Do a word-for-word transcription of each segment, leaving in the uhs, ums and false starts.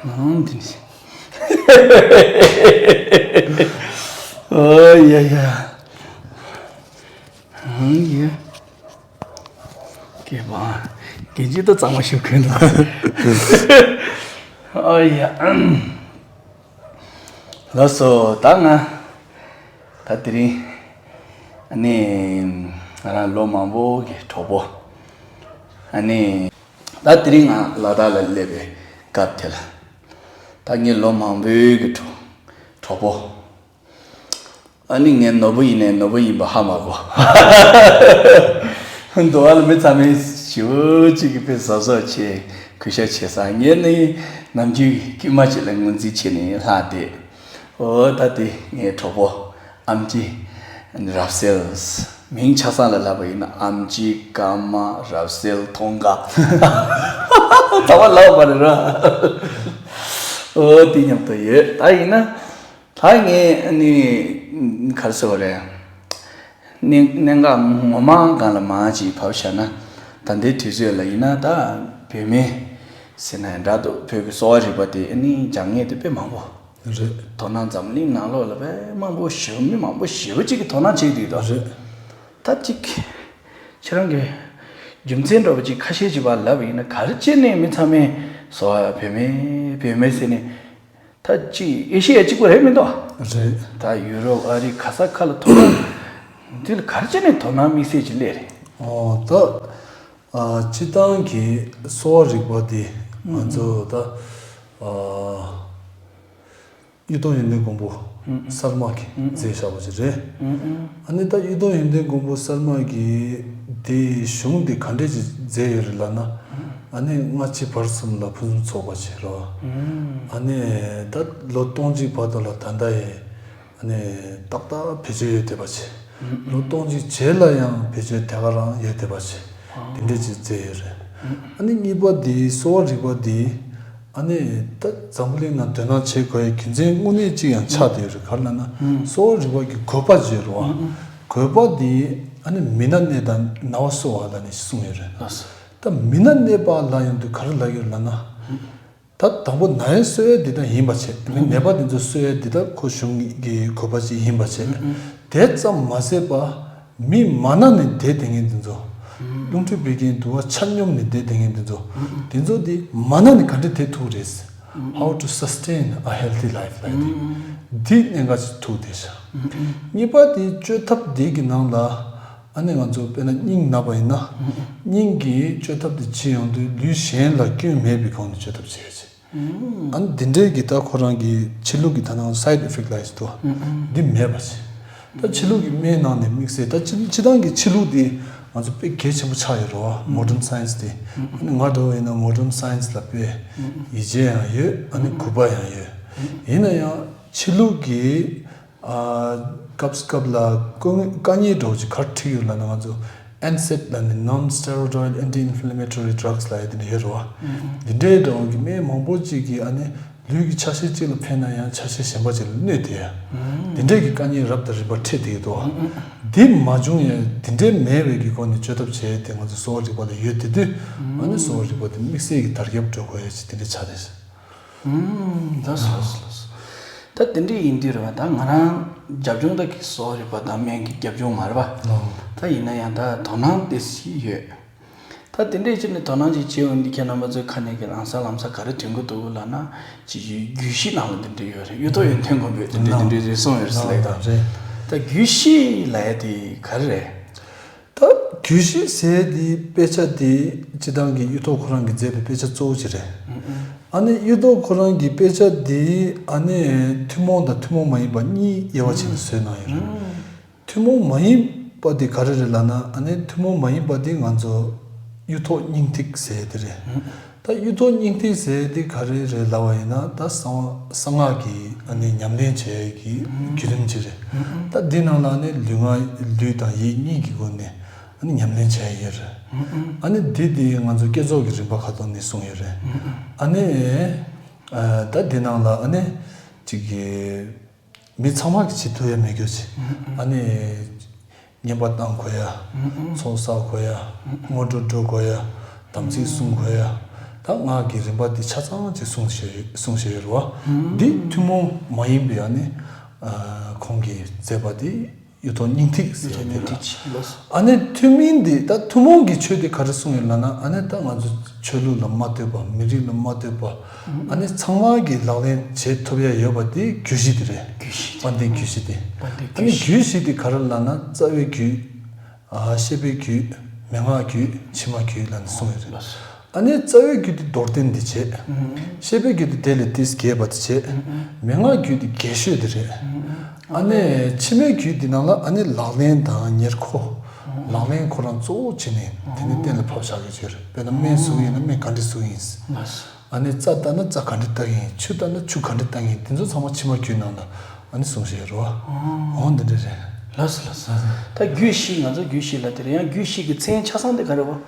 ཨང་། འདི་ནི། ཨོ་ཡ་ཡ། ཨང་། ཡ། སྐྱེས་པ། རྒན་གཅིག་ཏུ་གཙང་མ་ཞིག་གོན་འདུག་ཨོ་ཡ། ལགས་སོ། ད་ང་ད་དེ་རིང་ཨ་ནི་ང་རང་ལོ་མང་པོ་གི་གྲོགས་པོ། ཨ་ནི་ད་དེ་རིང་ང་ལ་དྭགས་ལ་སླེབས་པའི་སྐབས་དེ་ལ། ད་ངའི་ལོ་མང་པོའི་གི་གྲོགས་གྲོགས་པོ། ཨ་ནི་ངའི་ནོར་བུ་ཡིན་ནའི་ནོར་བུ་ཡིན་པ་ཧ་མ་གོ་འདུག་ཨ་ལ། མི་ཚང་མས་ཞེ་པོ་ཅིག་གི་དཔེ་གཟབ་གཟབ་བྱས། གུས་ཞབས་བྱས་ཙང་། ངས་ནི་ནམ་རྒྱུན་དཀྱུས་མ་ཅིག་ལ་ངོས་འཛིན་བྱས་ནས་ལྷག་བསྡད། ཨོ་ད་དེ་ངའི་གྲོགས་པོ་ཨམ་ཆི་རབ་གསལ། མིང་ཆ་ཚང་ལ་ལབ་པ་ཡིན་ན་ཨམ་ཆི་ཀརྨ་རབ་གསལ་མཐོང་དགའ། ཚང་མ་ལབ་པ་རེད་ར། ཨོ་དེ་མཉམ་དུ་ཡོད། ད་ཡིན་ན་ད་ངས་ནི་ག་རེ་ཟེར་བ་རེད། གནད་གནད་འགག་ངོ་མ་སྒང་ལ་མར་ཅིག་བབས་བཞག་ན། ད་ལྟའི་དུས་ཚོད་ལ་ཡིན་ན་ད་བོད་མི་ཟེར་ན་ཡང་འདྲ་འདུག་བོད་ཀྱི་གསོ་བ་རིག་པ་དེ་ནི་སྦྱང་མཁན་དེ་དཔེ་མང་པོ། རེད། དོ་སྣང་འཛམ་གླིང་ནང་ལོགས་ལ་དཔེ་མང་པོ་ཞེ་པོ། མི་མང་པོ་ཞེ་པོ་ཅིག་གིས་དོ་སྣང་བྱེད་ཀྱི་འདུག་རེད། ད་ཅིག་ཁྱེད་རང་གི་རྒྱུ་མཚན་འདྲ་པོ་ཅིག་ཁ་ཤས་ཅིག་ཕར་ལབ་པ་ཡིན་ན། ག་རེ་བྱས་ནས་མི་ཚང་མས་གསོ་བ་བོད་མི་བོད་མི་ཟེར་ནས། ད་ཅིག་ཨེ་ཤི་ཡ་གཅིག་པོ་རེད་མི་འདུག་རེད། ད་ཡུ་རོབ། ཨ་རི། ག་ས་ག་ལ་ཐོན་ན་འདི་ལ་ག་རེ་བྱས་ནས་དོ་སྣང་དམིགས་བསལ་ཅིག་སླེབས་རེད། ཨོ་ད། ཨ། སྤྱིར་བཏང་གི་གསོ་བ་རིག་པ་འདི་ང་ཚོ་ད། ཨ། གཡུ་སྟོན་ཡོན་ཏན་མགོན་པོ་གསར་མ་གིས་མཛད་བཞག་པ་ཅིག་རེད། ཨ་ནི་ད་གཡུ་སྟོན་ཡོན་ཏན་མགོན་པོ་གསར་མ་གིས་དེའི་གཞུང་དེ་ག་འདྲས་ཅིག་མཛད་ཡོད་རེད་ལབ་ན། ཨ་ནི་སྔ་ཕྱི་བར་གསུམ་ལ་ཕུན་སུམ་ཚོགས་པ་བྱས་རོ། ཨ་ནི་ད་ལོ་སྟོང་གཅིག་བར་དུ་ལ་ད་ལྟ་ཡི་ཨ་ནི་ཏག་ཏག་བེད་སྤྱོད་ཡོད་བསྡད་པ་བྱས། ལོ་སྟོང་གཅིག་རྗེས་ལ་ཡང་བེད་སྤྱོད་དེ་ག་རང་ཡོད་བསྡད་པ་བྱས། དེ་འདྲས་ཅིག་མཛད་ཡོད་རེད། ཨ་ནི་གཉིས་པ་དེ་གསོ་བ་རིག་པ་དེ། ཨ་ནི་ད་འཛམ་བུ་གླིང་ནང་དོ་སྣང་བྱེད་དགོས་ཡའི་རྒྱུ་མཚན་དངོས་གནས་གཅིག་ཡང་ཆགས་བསྡད་ཡོད་རེད། ག་རེ་ལབ་ན། གསོ་བ་རིག་པ་གི་དགོས་པ་ཅིག་ཡོད་རེད་བ། དགོས་པ་དེ་ཨ་ནི་མི་ན་གནས་དང་ན་བ་གསོ་བ་ལབ་ནས་གསུངས་ཡོད་རེད། ད་མི་ན་གནས་པ་ལབ་ཡོང་དུས་ག་རེ་ལབ་ཡོད་ལབ་ན། ད་དང་པོ་ན་ཡ་གསོ་ཡ་འདི་དག་ཡིན་པ་བྱས། ནད་པ་འདི་ཚོ་གསོ་ཡ་འདི་དག་ཁོ་གཞུང་གི་དགོས་པ་ཅིག་ཡིན་པ་བྱས། དེ་ཙམ་མ་ཟད་པ། མི་མ་ན་ནས་བསྡད་བསྡད་མཁན་འདི་ཚོ། རླུང་མཁྲིས་བད་ཀན་འདུ་བ་ཆ་སྙོམས་ནས་བསྡད་བསྡད་མཁན་འདི་ཚོ། འདི་ཚོ་འདི་མ་ན་ནས་ག་འདྲས་བསྡད་ཐུབ་རེད། How to sustain a healthy life ལབ་ཡ་འདི། འདི་གནད་འགག་ཅིག་ཐུག་བསྡད་ཤག་གཉིས་པ་དེ་བཅོས་ཐབས་འདི་གི་ནང་ལ། ཨ་ནི་ང་ཚོ་དཔེར་ན་སྙིང་ན་པ་ཡིན་ན། སྙིང་གི་བཅོས་ཐབས་དེ་བྱེད་ཡོང་དུས་ལུས་གཞན་ལ་སྐྱོན་མེད་པའི་སྒོ་ནས་བཅོས་ཐབས་བྱེད་ཡ་ཆེ། ཨ་ནི་འདི་འདྲའི་གི་ད་ཁོ་རང་གི་ཕྱི་ལུགས་ཀྱི་ད་ནང་side effect ལབ་ཡ་ཞིག་འདུག་འདི་མེད་པ་བྱེད། ད་ཕྱི་ལུགས་ཀྱི་སྨན་ནང་ནས་དམིགས་བསལ་ད་ཕྱི་ཕྱི་ཐང་གི་ཕྱི་ལུགས་འདི་ང་ཚོ་དཔེ་གལ་ཆེན་པོ་ཆགས་ཡོད་རེད་བ། Modern science འདི། ཨ་ནི་ང་འདྲ་བོ་ཡིན་ན་modern science ལ་དཔེ་ཡིད་ཆེས་ཡང་ཡོད། ཨ་ནི་གུས་པ་ཡང་ཡོད། ཡིན་ན་ཡང་ཕྱི་ལུགས་ཀྱི་ཨ། སྐབས་སྐབས་ལ་དཀའ་ངལ་དཀའ་ངལ་འདྲ་བོ་ཅིག་ག་རེ་འཕྲད་ཡོད་ལབ་ན། ང་ཚོ་NSAID ལབ་ནས་non steroidal anti inflammatory drugs ལབ་ཡ་དེ་འདྲ་ཡོད་རེད་བ། འདི་འདྲའི་འདྲ་བོ་གི་སྨན་མང་པོ་ཅིག་གིས་ཨ་ནི་ལུས་ཀྱི་ཆ་ཤས་གཅིག་ལ་ཕན་ན་ཡང་ཆ་ཤས་གཞན་པ་ཅིག་ལ་གནོད་དེ་ཡ། འདི་འདྲའི་གི་དཀའ་ངལ་རབ་དང་རིམ་པ་འཕྲད་བསྡད་ཀྱི་འདུག་འདི་མ་བྱུང་ཡ། འདི་འདྲའི་མེད་པའི་གི་སྒོ་ནས་བཅོས་ཐབས་བྱས་ཏེ་ང་ཚོ་གསོ་བ་རིག་པ་ལ་ཡོད་དེ་དུས། ཨ་ནི་གསོ་བ་རིག་པ་དེ་དམིགས་བསལ་གྱི་དར་ཁྱབ་འགྲོ་དགོས་ཡ་ཅིག་དེ་འདྲ་ཆགས་རེད། ཨུམ། ད་སོ་སོ་སོ། ད་དེ་འདྲ་ཡིན་དུས་རེད་བ། ད་ང་རང་རྒྱབ་ལྗོངས་ད་གི་གསོ་བ་རིག་པ་དང་སྨན་གྱི་རྒྱབ་ལྗོངས་མ་རེད་བ། ད་ཡིན་ན་ཡང་ད་དོ་སྣང་དེ་ཞིག་ཡོད། ད་དེ་འདྲའི་ཕྱིར་ནས་དོ་སྣང་ཅིག་བྱེད་འོང་དུས་ཁྱེད་རྣམ་པ་ཚོའི་ཁ་ནས་གི་ལམ་སང་ལམ་སང་ག་རེ་ཐོན་གི་འདུག་ལབ་ན། ཅིག་རྒྱུད་བཞི་ནང་ལ་དེ་འདྲ་ཡོད་རེད། གཡུ་ཐོག་ཡོན་ཏན་མགོན་པོས་དེ་འདྲ་དེ་འདྲ་རེ་གསུངས་ཡོད་རེད་ཟེར་ལབ་ཡོད་ད། ད་རྒྱུད་བཞི་ལབ་ཡ་དེ་ག་རེ་རེད། ད་རྒྱུད་བཞི་ཟེར་དེའི་དཔེ་ཆ་དེ་སྤྱིར་བཏང་གི་གཡུ་ཐོག་ཁོ་རང་གིས་མཛད་པའི་དཔེ་ཆ་གཙོ་བོ་ཅིག་རེད། ཨ་ནི་གཡུ་ཐོག་ཁོ་རང་གི་དཔེ་ཆ་དེ་ཨ་ནི་ཐུན་མོང་དང་ཐུན་མོང་མ་ཡིན་པ་གཉིས་དབྱེ་བ་ཕྱེ་ནས་བཟོས་གནང་ཡོད་རེད། ཐུན་མོང་མ་ཡིན་པ་དེ་ག་རེ་རེད་ལབ་ན། ཨ་ནི་ཐུན་མོང་མ་ཡིན་པ་དེ་ང་ཚོ་གཡུ་ཐོག་སྙིང་ཐིག་ཟེར་དེ་རེད། ད་གཡུ་ཐོག་སྙིང་ཐིག་ཟེར་དེ་ག་རེ་རེད་ལབ་པ་ཡིན་ན། ད་གསང་བ་གསང་སྔགས་ཀྱི་ཨ་ནི་ཉམས་ལེན་བྱེད་ཡས་ཀྱི་བརྒྱུད་རིམ་ཅིག་རེད། ད་འདི་ནང་ལ་ཨ་ནི་ལུས་ངག་ལུས་དང་ཡིད་གཉིས་ཀྱི་སྒོ་ནས་ཨ་ནི་ཉམས་ལེན་བྱེད་ཡས་ཡོད་རེད། ཨ་ནི་འདི་དེ་ང་ཚོ་བསྐྱེད་རྫོགས་ཀྱི་རིམ་པ་ཁ་ཐོག་ནས་གསུངས་ཡོད་རེད། ཨ་ནི་ཨ། ད་འདི་ནང་ལ་ཨ་ནི་ཅིག་གི་མི་ཚང་མ་གིས་བྱེད་ཐུབ་ཡ་མེད་རྒྱུ་ཅིག་ཨ་ནི་བསྙེན་པ་བཏང་དགོས་ཡ། ཚོགས་བསགས་དགོས་ཡ། སྔོན་འགྲོ་འགྲོ་དགོས་ཡ། དམ་ཚིག་བསྲུང་དགོས་ཡ། ད་སྔགས་ཀྱི་རིམ་པ་འདི་ཆ་ཚང་ཅིག་གསུངས་བཞག་ཡོད་གསུངས་བཞག་ཡོད་རེད་བ། འདི་ཐུན་མོང་མ་ཡིན་པའི་ཨ་ནི་ཨ་ཁོང་གིས་མཛད་པ་འདི་གཡུ་ཐོག་སྙིང་ཐིག་ཟེར་ཡ་དེ་རེད། ཨ་ནི་ཐུན་མིན་འདི་ད་ཐུན་མོང་གི་ཆོས་འདི་ག་རེ་གསུངས་ཡོད་ལབ་ན། ཨ་ནི་ད་ང་ཚོ་ཆོས་ལུགས་ལ་མ་ལྟོས་པ། མི་རིགས་ལ་མ་ལྟོས་པ། ཨ་ནི་ཚང་མ་གིས་ལག་ལེན་བྱེད་ཐུབ་ཡ་ཡོད་པ་དེ་རྒྱུད་བཞི་དེ་རེད། རྒྱུད་བཞི་དེ། དཔལ་ལྡན་རྒྱུད་བཞི་དེ། དཔལ་ལྡན་ཨ་ནི་རྒྱུད་བཞི། རྒྱུད་བཞི་དེ་ག་རེ་ལབ་ན། རྩ་བའི་རྒྱུད། ཨ་བཤད་པའི་རྒྱུད། མན་ངག་རྒྱུད། ཕྱི་མ་རྒྱུད་ལབ་ནས་གསུངས་ཡོད་རེད། ཨ་ནི་རྩ་བའི་རྒྱུད་དེ་མདོར་བསྟན་དེ་བྱས། བཤད་པའི་རྒྱུད་དེ་དེ་ལས་ཏོག་ཙམ་རྒྱས་པ་དེ་བྱས། མན་ངག་རྒྱུད་དེ་རྒྱས་ཤོས་དེ་རེད། ཨ་ནི་ཕྱི་མའི་རྒྱུད་དེ་ནང་ལ་ཨ་ནི་ལག་ལེན་དང་ཉེར་མཁོ། ལག་ལེན་ཁོ་རང་གཙོ་བོ་བྱས་ནས་དེ་ནི་གཏན་ལ་ཕབ་བཞག་གི་ཡོད་རེད། དཔེར་ན་སྨན་བཟུང་ཡིན་ན་སྨན་ག་འདྲ་བཟུང་ཡིན། ཨ་ནི་རྩ་ལྟ་ན་རྩ་ག་འདྲ་ལྟ་གི་ཡིན། ཆུ་ལྟ་ན་ཆུ་ག་འདྲ་ལྟ་གི་ཡིན། དེ་ཚོ་ཚང་མ་ཕྱི་མ་རྒྱུད་ནང་ལ་ཨ་ནི་གསུངས་བཞག་རོ། འོ་འདི་འདྲ་རེད། ལགས་སོ་ལགས་སོ། ད་རྒྱུད་བཞི། ང་ཚོ་རྒྱུད་བཞི་ལ་དེ་རེད། ཡང་རྒྱུད་བཞི་གི་མཚན་ཆ་ཚང་དེ་ག་རེ་བ།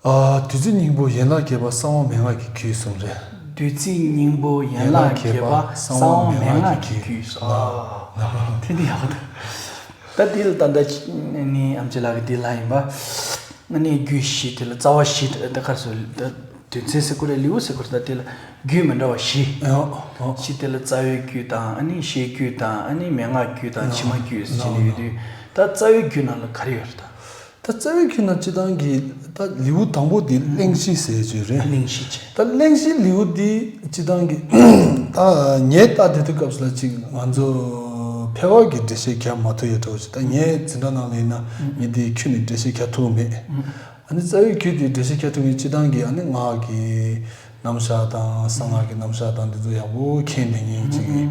ཨ་བདུད་རྩི་སྙིང་པོ་ཡན་ལག་བརྒྱད་པ་གསང་བ་མན་ངག་གི་རྒྱུད་གསུངས་རེད། བདུད་རྩི་སྙིང་པོ་ཡན་ལག་བརྒྱད་པ་གསང་བ་མན་ངག་གི་རྒྱུད། ཨ་དེ་འདི་ཡག་པོ་འདུག་ད་འདི་ལ་ད་ལྟ་ནི་ཨམ་ཆི་ལགས་ཀྱི་འདི་ལ་ཡིན་པ། ཨ་ནི་རྒྱུད་བཞི་དེ་ལ་རྩ་བ་བཞི། ད་ག་རེ་ཟེར། ད་དོན་ཚན་ཟེར་དགོས་རེད། ལེའུ་ཟེར་དགོས་རེད། ད་དེ་ལ་རྒྱུད་མི་འདྲ་བ་བཞི། ཨོ་ཨོ། བཞི་དེ་ལ་རྩ་བའི་རྒྱུད་དང་། ཨ་ནི་བཤད་རྒྱུད་དང་། ཨ་ནི་མན་ངག་རྒྱུད་དང་། ཨོ་ཕྱི་མ་རྒྱུད་ཟེར་བྱས་ནས་ཡོད་དུས། ད་རྩ་བའི་རྒྱུད་ནང་ལ་ག་རེ་ཡོད་རེད་ད། ད་རྩ་བའི་རྒྱུད་ནང་སྤྱིར་བཏང་གི་ད་ལེའུ་དང་པོ་དེ་གླེང་གཞི་ཟེར་གྱི་རེད། གླེང་གཞི་བྱས། ད་གླེང་གཞི་ལེའུ་འདི་སྤྱིར་བཏང་གི་ད་ངས་ལྟ་བསྡད་དུས་སྐབས་སུ་ལ་ཅིག་ང་ཚོ་ཕལ་བ་གི་འགྲེལ་བཤད་རྒྱག་མ་ཐུབ་ཡ་འདྲ་བོ་ཞིག་ད་ངའི་འཛིན་གྲྭ་ནང་ལ་ཡིན་ན་ངས་འདི་ཁྱོན་ནས་འགྲེལ་བཤད་རྒྱག་ཐུབ་མེད། ཨ་ནི་རྩ་བའི་རྒྱུད་དེ་འགྲེལ་བཤད་རྒྱག་ཐུབ་མཁན་སྤྱིར་བཏང་གི་ཨ་ནི་སྔགས་ཀྱི་རྣམ་གཞག་དང་གསང་སྔགས་ཀྱི་རྣམ་གཞག་དང་འདི་ཚོ་ཡག་པོ་མཁྱེན་བསྡད་མཁན་ཅིག་གིས་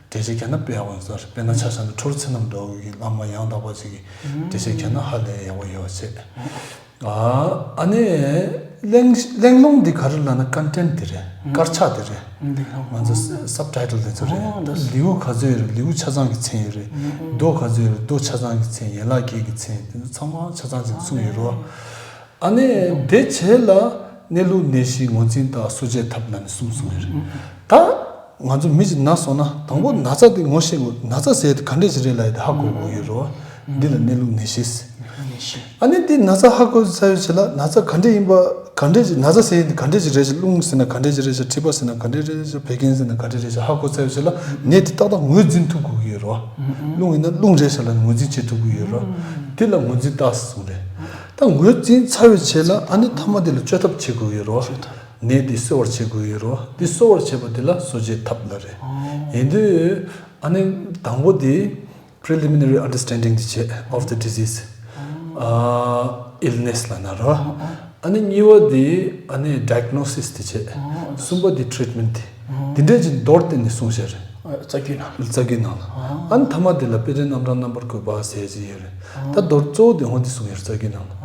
འགྲེལ་བཤད་རྒྱག་ན་དཔེ་ཡག་པོ་ཡོད་ས་རེད། དཔེར་ན་ཆ་བཞག་ན་ཁྲོ་རུ་ཚེ་རྣམ་འདྲ་བོ་གི་བླ་མ་ཡང་དག་པ་ཅིག་གིས་འགྲེལ་བཤད་རྒྱག་ན་ཧ་ལས་ཡག་པོ་ཡོད་པ་བྱས། ཨ་ནི་གླེང་གླེང་སློང་འདི་ག་རེ་ལབ་ན་ཀོན་ཊེན་ཊི་དེ་རེད། དཀར་ཆག་དེ་རེད། ང་ཚོ་སབ་ཊའི་ཊལ་དེ་ཚོ་རེད། ལེའུ་ག་ཚོད་ཡོད་རེད། ལེའུ་ཆ་ཚང་གི་མཚན་ཡོད་རེད། མདོ་ག་ཚོད་ཡོད་རེད། མདོ་ཆ་ཚང་གི་མཚན། ཡན་ལག་བརྒྱད་ཀྱི་མཚན། དེ་ཚོ་ཚང་མ་ཆ་ཚང་ཅིག་གསུངས་ཡོད་རེད། ཨ་ནི་དེ་རྗེས་ལ་གནས་ལུགས་ནད་གཞི་ངོས་འཛིན་དང་གསོ་བྱེད་ཐབས་ལབ་ནས་གསུམ་གསུངས་ཡོད་རེད། ད་ང་ཚོ་མི་ཞིག་ན་སོང་ན་དང་པོ་ན་ཚ་དེ་ངོ་ཤེས་དགོས། ན་ཚ་ཟེར་དེ་ག་འདྲས་ཞིག་རེད་ལབ་ཡ་དེ་ཧ་གོ་དགོས་ཀྱི་ཡོད་རེད་བ། འདི་ལ་གནས་ལུགས་ནད་གཞི། ཨ་ནི་འདི་ན་ཚ་ཧ་གོ་ཚར་བའི་རྗེས་ལ་ན་ཚ་ག་འདྲས་ཡིན་པ། ག་འདྲས་ཞིག་ན་ཚ་ཟེར་ཡ་དེ་ག་འདྲས་ཞིག་རེད་ཤག་རླུང་ཟེར་ན་ག་འདྲས་ཞིག་རེད་ཤག་མཁྲིས་པ་ཟེར་ན་ག་འདྲས་རེད་ཤག་བད་ཀན་ཟེར་ན་ག་འདྲས་རེད་ཤག་ཧ་གོ་ཚར་བའི་རྗེས་ལ་ནད་དེ་ཏག་ཏག་ངོས་འཛིན་ཐུབ་དགོས་ཀྱི་ཡོད་རེད་བ། རླུང་ཡིན་ན་རླུང་རེད་ཤག་ལབ་ནས་ངོས་འཛིན་བྱེད་ཐུབ་ཀྱི་ཡོད་རེད་བ། འདི་ལ་ངོས་འཛིན་ལྟ་གསུངས་རེད། ད་ངོས་འཛིན་ཚར་བའི་རྗེས་ལ་ཨ་ནི་མཐའ་མ་དེ་ལ་བཅོས་ཐབས་བྱེད་དགོས་ཀྱི་ཡོད་རེད་བ། ནད་འདི་སེལ་བར་བྱེད་དགོས་ཀྱི་ཡོད་རེད་བ། འདི་གསོ་བར་བྱེད་པ་དེ་ལ་གསོ་བྱེད་ཐབས་ལབ་རེད། ཡིན་དུས་ཨ་ནི་དང་པོ་དེ་preliminary understanding དེ་བྱེད་of the disease, ཨ་illness ལབ་ན་རེད་བ། ཨ་ནི་གཉིས་པ་དེ་ཨ་ནི་diagnosis དེ་བྱེད། གསུམ་པ་དེ་treatment དེ། དེ་འདྲས་ཀྱི་མདོར་བསྟན་ནས་གསུངས་བཞག་རེད། རྩ་རྒྱུད་ནང་། རྩ་རྒྱུད་ནང་ལ། ཨ་ནི་ཐ་མ་དེ་ལ་དཔེ་དོན་རྣམ་གྲངས་རྣམ་པར་དགོད་པ་ཟེར་གྱི་ཡོད་རེད། ད་མདོར་གཙོ་བོ་དེ་འོ་འདི་གསུངས་ཡོད་རེད། རྩ་རྒྱུད་ནང་ལ།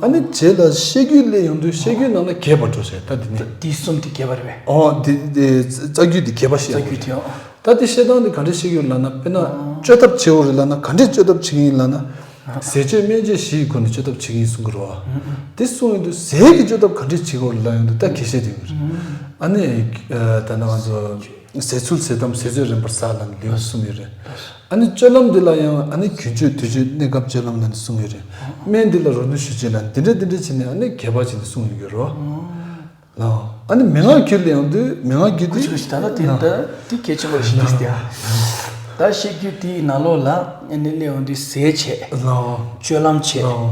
ཨ་ནི་རྗེས་ལ་བཤད་རྒྱུད་སླེབས་ཡོང་དུས་བཤད་རྒྱུད་ནང་ལ་རྒྱས་པ་འགྲོ་བྱས། ད་འདི་ནི། འདི་གསུམ་དེ་རྒྱས་པ་རེད་པས། ཨོ་འདི་འདི་རྩ་རྒྱུད་དེ་རྒྱས་པ་བཤད་ཡོང་རེད། རྩ་རྒྱུད་དེ་ཨོ། ད་དེ་བཤད་སྟངས་དེ་ག་འདྲས་བཤད་ཀྱི་ཡོད་ལབ་ན། དཔེར་ན་བཅོས་ཐབས་བྱེད་འོ་རེད་ལབ་ན་ག་འདྲས་བཅོས་ཐབས་བྱེད་ཀྱི་ཡིན་ལབ་ན། ཟས་སྤྱོད་སྨན་དཔྱད་བཞི་ཡི་སྒོ་ནས་བཅོས་ཐབས་བྱེད་ཀྱི་ཡིན་གསུང་གི་རེད་བ། དེ་གསུངས་ཡོང་དུས་ཟས་ཀྱི་བཅོས་ཐབས་ག་འདྲས་བྱེད་ཀྱི་ཡོད་རེད་ལབ་ཡོང་དུས་ད་གལ་ཆེ་དེ་ཡོད་རེད། ཨ་ནི་ད་ནང་ང་ཚོ་ཟས་ཚུལ་ཟས་ཐམ་ཟས་ཚོད་རན་པར་ཟ་ལབ་ནས་ལེའུ་གསུམ་ཡོད་རེད། ཨ་ནི་སྤྱོད་ལམ་འདི་ལ་ཡང་ཨ་ནི་རྒྱུན་སྤྱོད་དུས་སྤྱོད་གནས་སྐབས་སྤྱོད་ལམ་ལབ་ནས་གསུམ་ཡོད་རེད། སྨན་འདི་ལ་རོ་སྣུར་ཞུ་བྱེད་ལབ་ནས་འདི་འདྲས་འདི་འདྲས་བྱས་ནས་ཨ་ནི་རྒྱས་པ་བྱས་ནས་གསུངས་ཡོང་གི་རེད་བ། ལའོ། ཨ་ནི་མན་ངག་རྒྱུད་ལ་ཡོང་དུས་མན་ངག་རྒྱུད་དེ། ཁུ་ཆུ་ཁུ་ཆུ་ད་ལྟ་དེ་ལའོ། ད་དེ་གལ་ཆེན་པོ་ཞིག་འདུག་སྟེ། ད་བཤད་རྒྱུད་དེའི་ནང་ལོགས་ལ་ཨ་ནི་སླེབས་ཡོང་དུས་ཟས་བྱས། ལའོ། སྤྱོད་ལམ་བྱས། ལའོ།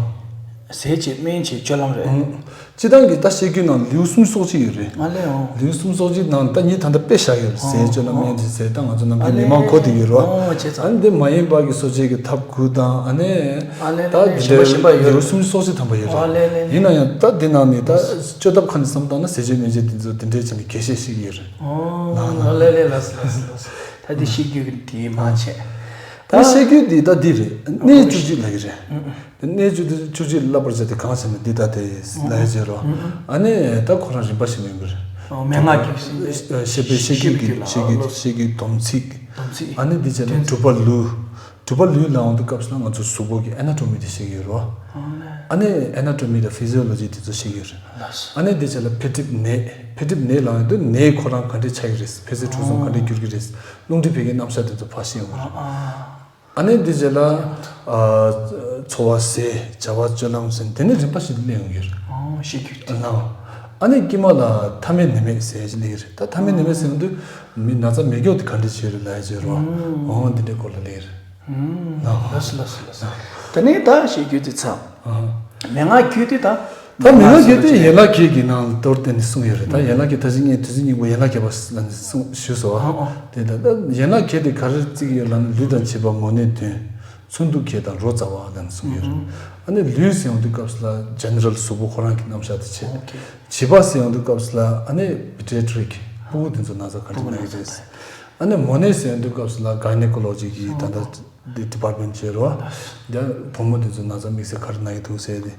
ཟས་བྱས་སྨན་བྱས་སྤྱོད་ལམ་རེད། ཨང་། སྤྱིར་བཏང་གི་ད་བཤད་རྒྱུད་ནང་ལེའུ་སུམ་ཅུ་སོ་གཅིག་ཡོད་རེད། ཨ་ལེ་ཨོ། ལེའུ་སུམ་ཅུ་སོ་གཅིག་ནང་ད་ངས་ད་ལྟ་དཔེ་བཞག་ཡོད་རེད། ཟས་སྤྱོད་ལམ་སྨན་བྱས་ཟས་ད་ང་ཚོ་ནམ་རྒྱུན་མི་མང་གོ་བསྡད་ཡོད་རེད་བ། ཨ་ནི་འདི་མ་ཡིན་པ་གི་གསོ་བྱེད་ཀྱི་ཐབས་དགུ་དང་ཨ་ནི། ད་འདི་འདྲའི་ལེའུ་སུམ་ཅུ་སོ་གཅིག་ཐམ་པ་ཡོད་རེད། ཡིན་ན་ཡང་ད་འདི་ནང་ནས་ད་སྤྱོད་ཐབས་ཁ་ནས་བསམ་བཏང་ན་ཟས་སྤྱོད་སྨན་བཅོས་འདི་ཚོ་འདི་འདྲའི་བྱས་ནས་རྒྱས་བཤད་ཞིག་ཡོད་རེད། ཨོ་ལེ་ལེ་ལགས་སོ་ལགས་སོ་ལགས་སོ། ད་འདི་བཤད་རྒྱུད་ཀྱི་དེའི་མ་བྱས། ད་བཤད་རྒྱུད་འདི་ད་འདི་རེད། གནས་བཅུ་གཅིག་ལབ་ཀྱི་རེད། གནས་བཅུ་གཅིག་བཅུ་གཅིག་བསླབ་པར་བྱ་སྟེ་གང་ཟེར་ན་འདི་ད་དེ་ལབ་ཡ་བྱེད་རོགས། ཨ་ནི་ད་ཁོ་རང་རིམ་པ་ཞིག་མིན་པར། མན་ངག་གི་བཤད་པའི་བཤད་རྒྱུད་ཀྱི་བཤད་རྒྱུད་བཤད་རྒྱུད་སྡོམ་ཚིག་ཨ་ནི་འདི་བྱས་ན་གྲུབ་པ་ལུས། གྲུབ་པ་ལུས་ལ་འོང་དུས་སྐབས་སུ་ན་ང་ཚོ་གཟུགས་པོ་གི་ཨེ་ན་ཊོ་མི་དེ་ཤེས་ཀྱི་ཡོད་རོ། ཨ་ནི་ཨེ་ན་ཊོ་མི་དང་ཕི་ཟི་ཡོ་ལོ་ཇི་དེ་ཚོ་ཤེས་ཀྱི་ཡོད་རེད། ཨ་ནི་འདི་བྱས་ལ་འཕེལ་འགྲིབ་ནད། འཕེལ་འགྲིབ་ནད་ལ་འོང་དུས་ནད་ཁོ་རང་ག་འདྲས་ཆགས་ཀྱི་རེད། འཕེལ་ཟད་འཁྲུག་སོང་ག་འདྲས་འགྱུར་གྱི་རེད། རླུང་མཁྲིས་བད་ཀན་རྣམ་གཞག་དེ་ཚོ་ཕར་ཤེས་ཡོང་གི་རེད། ཨ་ནི་འདི་བྱས་ལ་འཚོ་བ་ཟས་བྱ་བ་སྤྱོད་ལམ་ཟེར་དེ་ནི་རིམ་པ་ཞིག་སླེབས་ཡོང་གི་རེད། ཤེས་ཀྱི་ཡོད་རེད། ཨ་ནི་དཀྱིལ་མ་ལ་ཐ་མལ་ནད་མེད་ཟེར་ཡ་ཅིག་སླེབས་ཀྱི་རེད། ད་ཐ་མལ་ནད་མེད་ཟེར་དུས་མི་ན་ཚ་མེད་མཁན་དེ་ག་འདྲ་བྱེད་རེད་ལབ་ཡ་ཅིག་ཡོད་རེད་བ། འོ་འདི་འདྲའི་སྐོར་ལ་སླེབས་ཀྱི་རེད། ལགས་སོ་ལགས་སོ་ལགས་སོ། དེ་ནས་ད་བཤད་རྒྱུ་དེ་ཚར། མན་ངག་རྒྱུད་དེ་ད། ད་མན་ངག་རྒྱུད་དེ་ཡན་ལག་བརྒྱད་ཀྱི་ནང་ལ་མདོར་བསྟན་ནས་གསུངས་ཡོད་རེད། ད་ཡན་ལག་བརྒྱད་ད་གཅིག་ངས་དུས་ཚོད་སྙིང་པོ་ཡན་ལག་བརྒྱད་པ་ལ་ནས་གསུངས་ཞུས་སོང་ཨ། དེ་ད་ད་ཡན་ལག་བརྒྱད་དེ་ག་རེ་བརྩི་གི་ཡོད་ལབ་ན་ལུས་དང་བྱེད་པ་མོ་ནད་གདོན། མཚོན་དུག་བརྒྱད་དང་རོ་ཙཱ་བ་ལབ་ནས་གསུངས་ཡོད་རེད། ཨ་ནི་ལུས་ཟེར་ཡོང་དུས་སྐབས་སུ་ལ་ཇེ་ནེ་རལ་གཟུགས་པོ་ཁོ་རང་གི་རྣམ་གཞག་དེ་བྱས། བྱིས་པ་ཟེར་ཡོང་དུས་སྐབས་སུ་ལ་ཨ་ནི་པི་ཌི་ཡ་ཊི་རིག་ཕྲུ་གུ་དེ་ཚོ་ན་ཚ་ག་འདྲ་ན་གི་རེད། ཨ་ནི་མོ་ནད་ཟེར་ཡོང་དུས་སྐབས་སུ་ལ་གའི་ནེ་ཀོ་ལོ་ཇི་གི་ད་ལྟ་འདི་ཌི་པར་ཊི་མེན་ཊི་བྱས་རོ། ཡ་བུ་མོ་དེ་ཚོ་ན་ཚ་དམིགས་བསལ་ག་རེ་ན་གི་འདུག་ཟེར་ཏེ།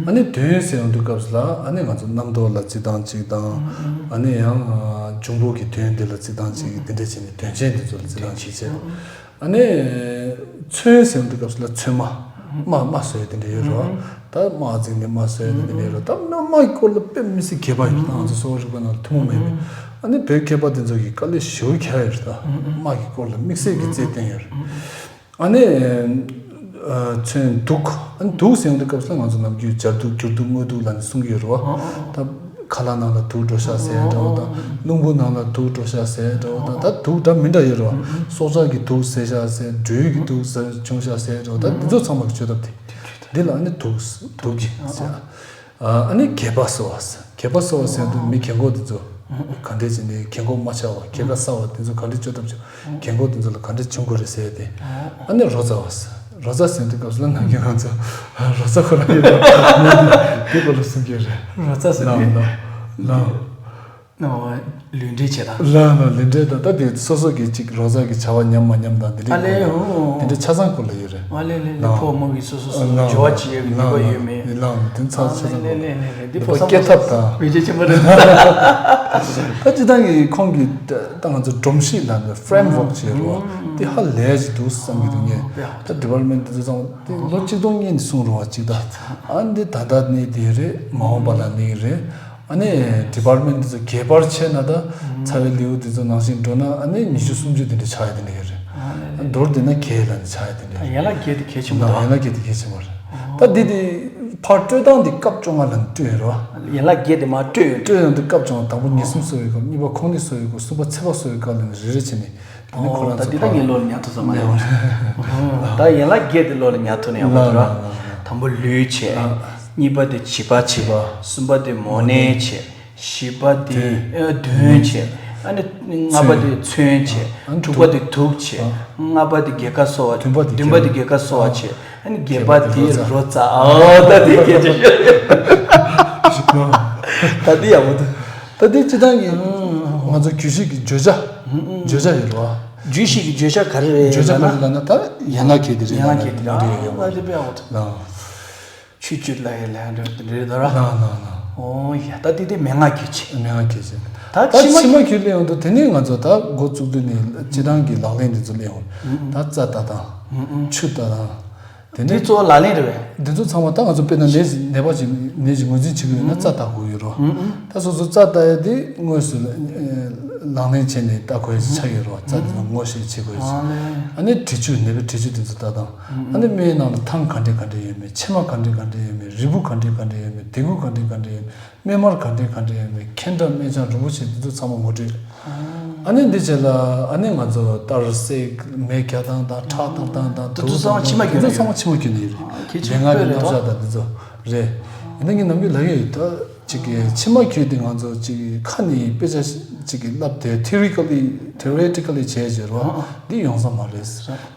ཨ་ནི་གདོན་ཟེར་ཡོང་དུས་སྐབས་སུ་ལ་ཨ་ནི་ང་ཚོ་རྣམ་རྟོག་ལ་རྩི་སྟངས་གཅིག་དང་། ཨ་ནི་ཡང་འབྱུང་པོ་གི་གདོན་དེ་ལ་རྩི་སྟངས་གཅིག་གི་དེ་འདྲ་བྱས་ནས་གདོན་ཆེན་དེ་ཚོ་ལ་རྩི་སྟངས་གཅིག་བྱས། ཨ་ནི་མཚོན་ཟེར་དུས་སྐབས་སུ་ལ་མཚོན་མ། རྨ་རྨ་བཟོ་ཡ་དེ་འདྲ་ཡོད་རེད་བ། ད་རྨ་བརྩིགས་ནས་རྨ་བཟོ་ཡ་དེ་འདྲ་ཡོད་རེད། ད་རྨ་རྨ་གི་སྐོར་ལ་དཔེ་མི་སྲིད་མཁས་པ་ཡོད། ད་ང་ཚོ་གསོ་བ་རིག་པ་ནང་ལ་ཐུན་མོང་མ་ཡིན་པའི་ཨ་ནི་བོད་མཁས་པ་དེ་ཚོ་གིས་དཀའ་ལས་ཞེ་པོ་བརྒྱབ་ཡོད་རེད། ད་རྨ་གི་སྐོར་ལ་དམིགས་བསལ་གྱི་རྩལ་བསྟན་ཡོད་རེད། ཨ་ནི་མཚོན་དུག་ཨ་ནི་དུག་ཟེར་ཡོང་དུས་སྐབས་སུ་ང་ཚོ་ནམ་རྒྱུན་སྦྱར་དུག་འགྱུར་དུག་དངོས་དུག་ལབ་ནས་གསུང་གི་ཡོད་རེད་བ། ད་ཁ་ལག་ནང་ལ་དུག་འགྲོ་ཤག་ཟེར་ཡ་འདྲ་བོ་དང་། རླུང་བུ་ནང་ལ་དུག་འགྲོ་ཤག་ཟེར་ཡ་འདྲ་བོ་དང་། ད་དུག་འདྲ་མི་འདྲ་ཡོད་རེད་བ། སྲོག་ཆགས་ཀྱི་དུག་ཟས་ཤག་ཟེར། འབྲས་ཀྱི་དུག་ཟས་བྱུང་ཤག་ཟེར་ཡ་འདྲ་བོ། ད་འདི་ཚོ་ཚང་མ་གི་བཅོས་ཐབས་དེ། འདི་ལ་ཨ་ནི་དུག་དུག་གི་ཟེར། ཨ་ནི་རྒྱས་པ་གསོ་བ་ཟེར། རྒྱས་པ་གསོ་བ་ཟེར་དུས་མི་རྒན་གོག་འདི་ཚོ་ག་འདྲས་བྱས་ནས་རྒན་གོག་མ་ཆགས་པ། རྒྱལ་ཁ་གསར་བ་འདི་ཚོ་ག་འདྲས་བཅོས་ཐབས་བྱུང་། རྒན་གོག་འདི་ཚོ་ལ་ག་འདྲས་བྱུང་དགོས་རེད་ཟེར་ཏེ། ཨ་ནི་རོ་ཙཱ་བ་ཟེར། རོ་ཙཱ་ཟེར་དུས་སྐབས་སུ་ལ་ནམ་རྒྱུན་ང་ཚོ་རོ་ཙཱ་ཁོ་རང་ཡོད་པ་འདི་སྐོར་ལ་གསུང་གི་རེད། རོ་ཙཱ་ཟེར་ལམ་དུས་ལམ་ལམ། ལུས་འབྲེལ་བྱེད་དང་། ལ་ལ་ལུས་འབྲེལ་དང་། ད་དེ་སོ་སོ་གི་ཅིག་རོ་ཙཱ་གི་བྱ་བ་ཉམས་མ་ཉམས་དང་དེ་ཨ་ལས་འདྲའི་ཡོ། དེ་འདྲའི་ཆ་ཚང་སྐོར་ལ་ཡོད་རེད། ཨ་ལས་ལས་ལས། ལ་ཕོ་མོ་གི་སོ་སོ་སོ་ལ་སྦྱོར་བ་བྱེད་ཡས་ཀྱི་ནུས་པ་ཡོད་མེད། ལ་ལ་དེ་ཚང་ཆ་ཚང་སྐོར་ལ་ཡོད་རེད། འདི་ཕོ་སྐྱེ་ཐབས་དང་། བེད་སྤྱོད་ཆེན་པོ་རེད། ད་སྤྱི་བཏང་གི་ཁོང་གི་ད་ང་ཚོ་སྒྲོམ་གཞི་ལ་ནི་ཕྲེམ་ཝོག་བྱེད་རོགས་དེ་ཧ་ལས་ཅིག་འདུག་བསམ་གྱི་འདུག་ངས། ད་ཌི་པར་མེན་ཊི་དེ་ཚོ་ཚང་མ་དེ་ལོ་གཅིག་སྟོང་གཉིས་ནས་གསུང་རོགས་གཅིག་ད། ཨ་འདི་ད་ལྟ་ནི་དེ་རེད། མ་འོངས་པ་ལ་ནི་རེད། ཨ་ནི་ཌི་པར་མེན་ཊི་དེ་ཚོ་རྒྱས་པར་བྱས་ན་ད་ཚ་བའི་ལེའུ་དེ་ཚོ་ནང་བཞིན་འགྲོ་ན་ཨ་ནི་ཉི་ཤུ་སུམ་ཅུ་དེ་འདྲ་ཆགས་ཡ་དེ་འདྲ་ཡོད་རེད། མདོར་བསྡུས་ན་རྒྱས་ལ་ནི་ཆགས་ཡ་དེ་འདྲ་ཡོད་རེད། ཡན་ལག་བརྒྱད་དེ་གལ་ཆེན་པོ་འདུག་ཡན་ལག་བརྒྱད་དེ་གལ་ཆེན་པོ་རེད། ད་འདི་དེ་ཕར་སྤྲོད་སྟངས་དེ་སྐབས་བཅོ་ལྔ་ལ་སྤྲོད་ཡོད་རེད་བ། ཡན་ལག་བརྒྱད་དེ་མར་སྤྲོད་ཡོད། སྤྲོད་ཡོང་དུས་སྐབས་བཅོ་ལྔ། དང་པོ་ངེས་སེམས་གསོ་བའི་སྐབས། གཉིས་པ་ཁོང་ནད་གསོ་བའི་སྐབས། གསུམ་པ་ཚད་པ་གསོ་བའི་སྐབས་ལ་ནི་རེ་རེ་བྱས་ནས། དེ་ནི་ཁོ་ཨོ་རང་ད་ཚོ་འདི་ད་ཁོང་ངས་བློ་ལ་ཉར་ཐུབ་ས་མ་ཡོང་། ད་ཡན་ལག་བརྒྱད་དེ་བློ་ལ་ཉར་ཐུབ་ནས་ཡོང་བ་རེད་བ། དང་པོ་ལུས་བྱས། གཉིས་པ་དེ་བྱིས་པ་བྱས། གསུམ་པ་དེ་མོ་ནད་བྱས། བཞི་པ་དེ་ཨ་གདོན་བྱས། ཨ་ནི་ལྔ་པ་དེ་མཚོན་བྱས། དྲུག་པ་དེ་དུག་བྱས། ལྔ་པ་དེ་རྒྱལ་ཁ་གསོ་བ། བདུན་པ་དེ་བདུན་པ་དེ་རྒྱལ་ཁ་གསོ་བ་བྱས། ཨ་ནི་བརྒྱད་པ་དེ་རོ་ཙཱ། ཨོ་ད་དེ་སྐད་ཆ་ཤོད། ད་དེ་ཡག་པོ་འདུག་ད་དེ་སྤྱི་བཏང་གི་ང་ཚོ་རྒྱུད་བཤད་ཀྱི་བརྗོད་བྱ། བརྗོད་བྱ་ཡོད་རེད་བ། རྒྱུད་བཤད་ཀྱི་བརྗོད་བྱ་ག་རེ་རེད་བརྗོད་བྱ་ལབ་ན། ག་རེ་ལབ་ན་ད་ཡན་ལག་བརྒྱད་དེ་རེད། ཡན་ལག་བརྒྱད་དེ་ཡོད་རེད། ཨ་དེ་དཔེ་ཡག་པོ་འདུག་ལགས། ཆོས་སྤྱོད་ལ་ཡི་ལ་འདྲ་འདྲ་ར། ལགས་ལགས་ལགས། ཨོ་ཡ། ད་དེ་དེ་མན་ངག་བརྒྱད་བྱས། མན་ངག་བརྒྱད་བྱས། ད་ད་ཕྱི་མ་ཕྱི་མ་ཁྱོད་ལ་ཡོང་དུས་དེ་ནས་ང་ཚོ་ད་འགོ་བཙུགས་དུས་ནས་སྤྱི་བཏང་གི་ལག་ལེན་འདི་ཚོ་ལ་ཡོང་། ད་རྩ་ལྟ་སྟངས། ཆུ་ལྟ་སྟངས། དེ་འདི་ནས་གཙོ་བོ་ལག་ལེན་རེད་པས། འདི་ཚོ་ཚང་མ་ད་ང་ཚོ་དཔེར་ན་ནད་ནད་པ་ཅིག་ནད་ཅིག་ངོས་འཛིན་བྱེད་དགོས་ཡོད་ན་རྩ་ལྟ་དགོས་ཡོད་རོ། ད་སོ་སོ་རྩ་ལྟ་ཡ་དེ་དངོས་སུ་ལག་ལེན་བྱས་ནས་ལྟ་དགོས་ཡ་ཆགས་ཡོད་རོ། རྩ་དེ་ཚོ་ངོ་ཤེས་བྱེད་དགོས་ཡ། ཨ་ནི་དྲི་ཆུ། ནད་པའི་དྲི་ཆུ་དེ་ཚོ་ལྟ་སྟངས། ཨ་ནི་སྨན་ནང་ལ་ཐང་ག་འདྲས་ག་འདྲས་ཡོད་མེད། ཕྱེ་མ་ག་འདྲས་ག་འདྲས་ཡོད་མེད། རིལ་བུ་ག་འདྲས་ག་འདྲས་ཡོད་མེད། ལྡེ་གུ་ག་འདྲས་ག་འདྲས་ཡོད་མེད། སྨན་མར་ག་འདྲས་ག་འདྲས་ཡོད་མེད། མཁན་གྲྭ་སྨན་ཆང་རིན་པོ་ཆེ་འདི་ཚོ་ཚང་མ་ངོ་སྤྲོད། ཨ་ནི་འདི་བྱས་ལ་ཨ་ནི་ང་ཚོ་གཏར་སྲེག་མེ་རྒྱག་སྟངས་དང་ཁྲག་གཏོར་སྟངས་དང་དུག་འདི་ཚོ་ཚང་མ་ཕྱི་མ་བརྒྱུད་ནས་ཡོད་རེད། འདི་ཚོ་ཚང་མ་ཕྱི་མ་བརྒྱུད་ནས་ཡོད་རེད། ལས་སྔགས་ཀྱི་རྣམ་གཞག་དང་འདི་ཚོ་རེད། ཡིན་ན་ངས་ནམ་རྒྱུན་ལབ་ཡོད། ད་ཅིག་གི་ཕྱི་མ་བརྒྱུད་དེ་ང་ཚོ་ཅིག་གི་ཁ་ནས་དཔེ་ཆ་ཅིག་གི་བསླབ་དེ་theoretically theoretically་བྱས་བྱས་རོ། འདི་ཡོང་ས་མ་རེད།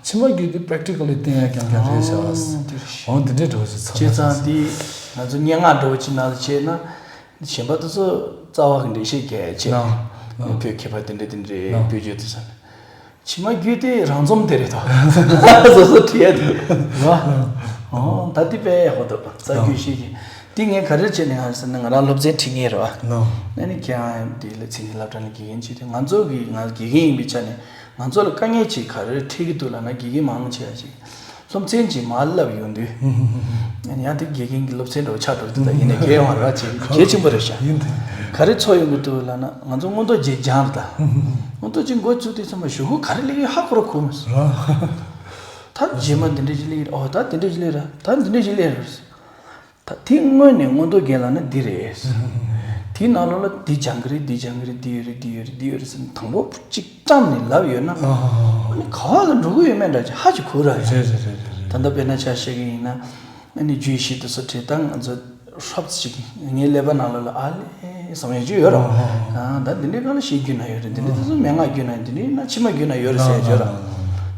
ཕྱི་མ་བརྒྱུད་དེ་practically་བསྟན་ཡ་རྐྱང་རྐྱང་རེད་ཤག་འོ་འདི་འདྲའི་འགྲོ་ཞིག་ཚོར། བྱས་ཙང་འདི་ང་ཚོ་སྙན་ངག་འདྲ་བོ་ཅིག་ནང་ལ་བྱས་ན། གཞན་པ་དེ་ཚོ་རྩ་བ་གི་འགྲེལ་བཤད་རྒྱག་ཡ་བྱས། ལགས་ལགས། བོད་མཁས་པ་དེ་འདྲ་དེ་འདྲའི་ལགས་བོད་བརྒྱུད་དེ་ས་ནས། ཕྱི་མ་བརྒྱུད་དེ་རང་རྩོམ་དེ་རེད་དོ། སོ་སོ་བྲིས་ཡ་དེ་རེད། ལགས། ཨོ་ད་དེ་དཔེ་ཡག་པོ་འདུག་རྩ་རྒྱུད་བཤད་ཀྱི། དེ་ངས་ག་རེ་བྱས་ནས་ང་ཟེར་ན་ང་རང་སློབ་ཚན་ཁྲིད་མཁན་རེད་བ། ལགས། ཨ་ནི་ཁྱེད་རང་དེ་ལ་མཚན་ཉིད་སློབ་གྲྭ་ནས་དགེ་རྒན་བྱས་ཏེ་ང་ཚོ་གི་ང་དགེ་རྒན་ཡིན་པའི་ཆ་ནས་ང་ཚོ་ལ་དཀའ་ངལ་ཅིག་ག་རེ་འཕྲད་ཀྱི་འདུག་ལབ་ན་དགེ་རྒན་མང་ཆེ་བ་ཅིག་སློབ་ཚན་གྱི་མར་བསླབ་ཡོང་དུས། ཡང་དེ་དགེ་རྒན་གྱི་སློབ་ཚན་འདྲ་བོ་ཆགས་འགྲོ་དུས་ད་ཡིན་ནའི་གལ་ཡོང་བ་ར་བྱེད་གལ་ཆེན་པོ་རེད་ཤག་ཡིན་དེ། ག་རེ་ཚོར་ཡོང་གི་འདུག་ལབ་ན་ང་ཚོ་མངོན་རྟོགས་རྗེས་སྦྱངས་རེད་ད། མངོན་རྟོགས་རྗེས་འགོ་བཙུགས་དུས་ཙམ་པ་གཞུག་གུ་ག་རེ་སླེབས་ཡོད་ཧ་གོ་ར་གོ་མི་སོང་། ད་རྗེས་མ་འདི་འདྲ་ཞིག་སླེབས་ཀྱི་རེད། ཨོ་ད་འདི་འདྲ་ཞིག་སླེབས་ར། ད་འདི་འདྲ་ཞིག་སླེབས་ར། ད་དེ་སྔོན་ནས་མངོན་རྟོགས་རྒྱས་ལབ་ན་འདི་རེད། དེའི་ནང་ལོགས་ལ་འདི་སྦྱང་གི་རེད། འདི་སྦྱང་གི་རེད། འདི་ཡོད་རེད། འདི་ཡོད་རེད། འདི་ཡོད་རེད་ཟེར་ནས་དང་པོ་གཅིག་བཀྲམ་ནས་ལབ་ཡོད་ན། ཨ་ནི་ག་བ་ལ་འགྲོ་གི་ཡོད་མེད་འདྲ་ཅིག་ཧ་ཅིག་གོ་ར་ཡོད། རེད་རེད་རེད་རེད། ད་ལྟ་དཔེར་ན་ཆ་བཞག་གི་ཡིན་ན། ཨ་ནི་རྒྱུད་བཞི་དེ་ཚོ་བྲིས་ད་ང་ཚོ་ཧྲབ་ཅིག་ངའི་ཀླད་པ་ནང་ལོགས་ལ་ཨ་ལས་བསམ་ཡོད་ཅིག་ཡོད་ར། ཨ་ད་འདི་འདྲའི་སྒང་ལ་ཤེས་རྒྱུད་ན་ཡོད་རེད། འདི་འདྲའི་དེ་ཚོ་མན་ངག་རྒྱུད་ན་ཡོད། འདི་འདྲའི་ན་ཕྱི་མ་རྒྱུད་ན་ཡོད་རེད་ཟེར་ཡ་ཅིག་ཡོད་ར།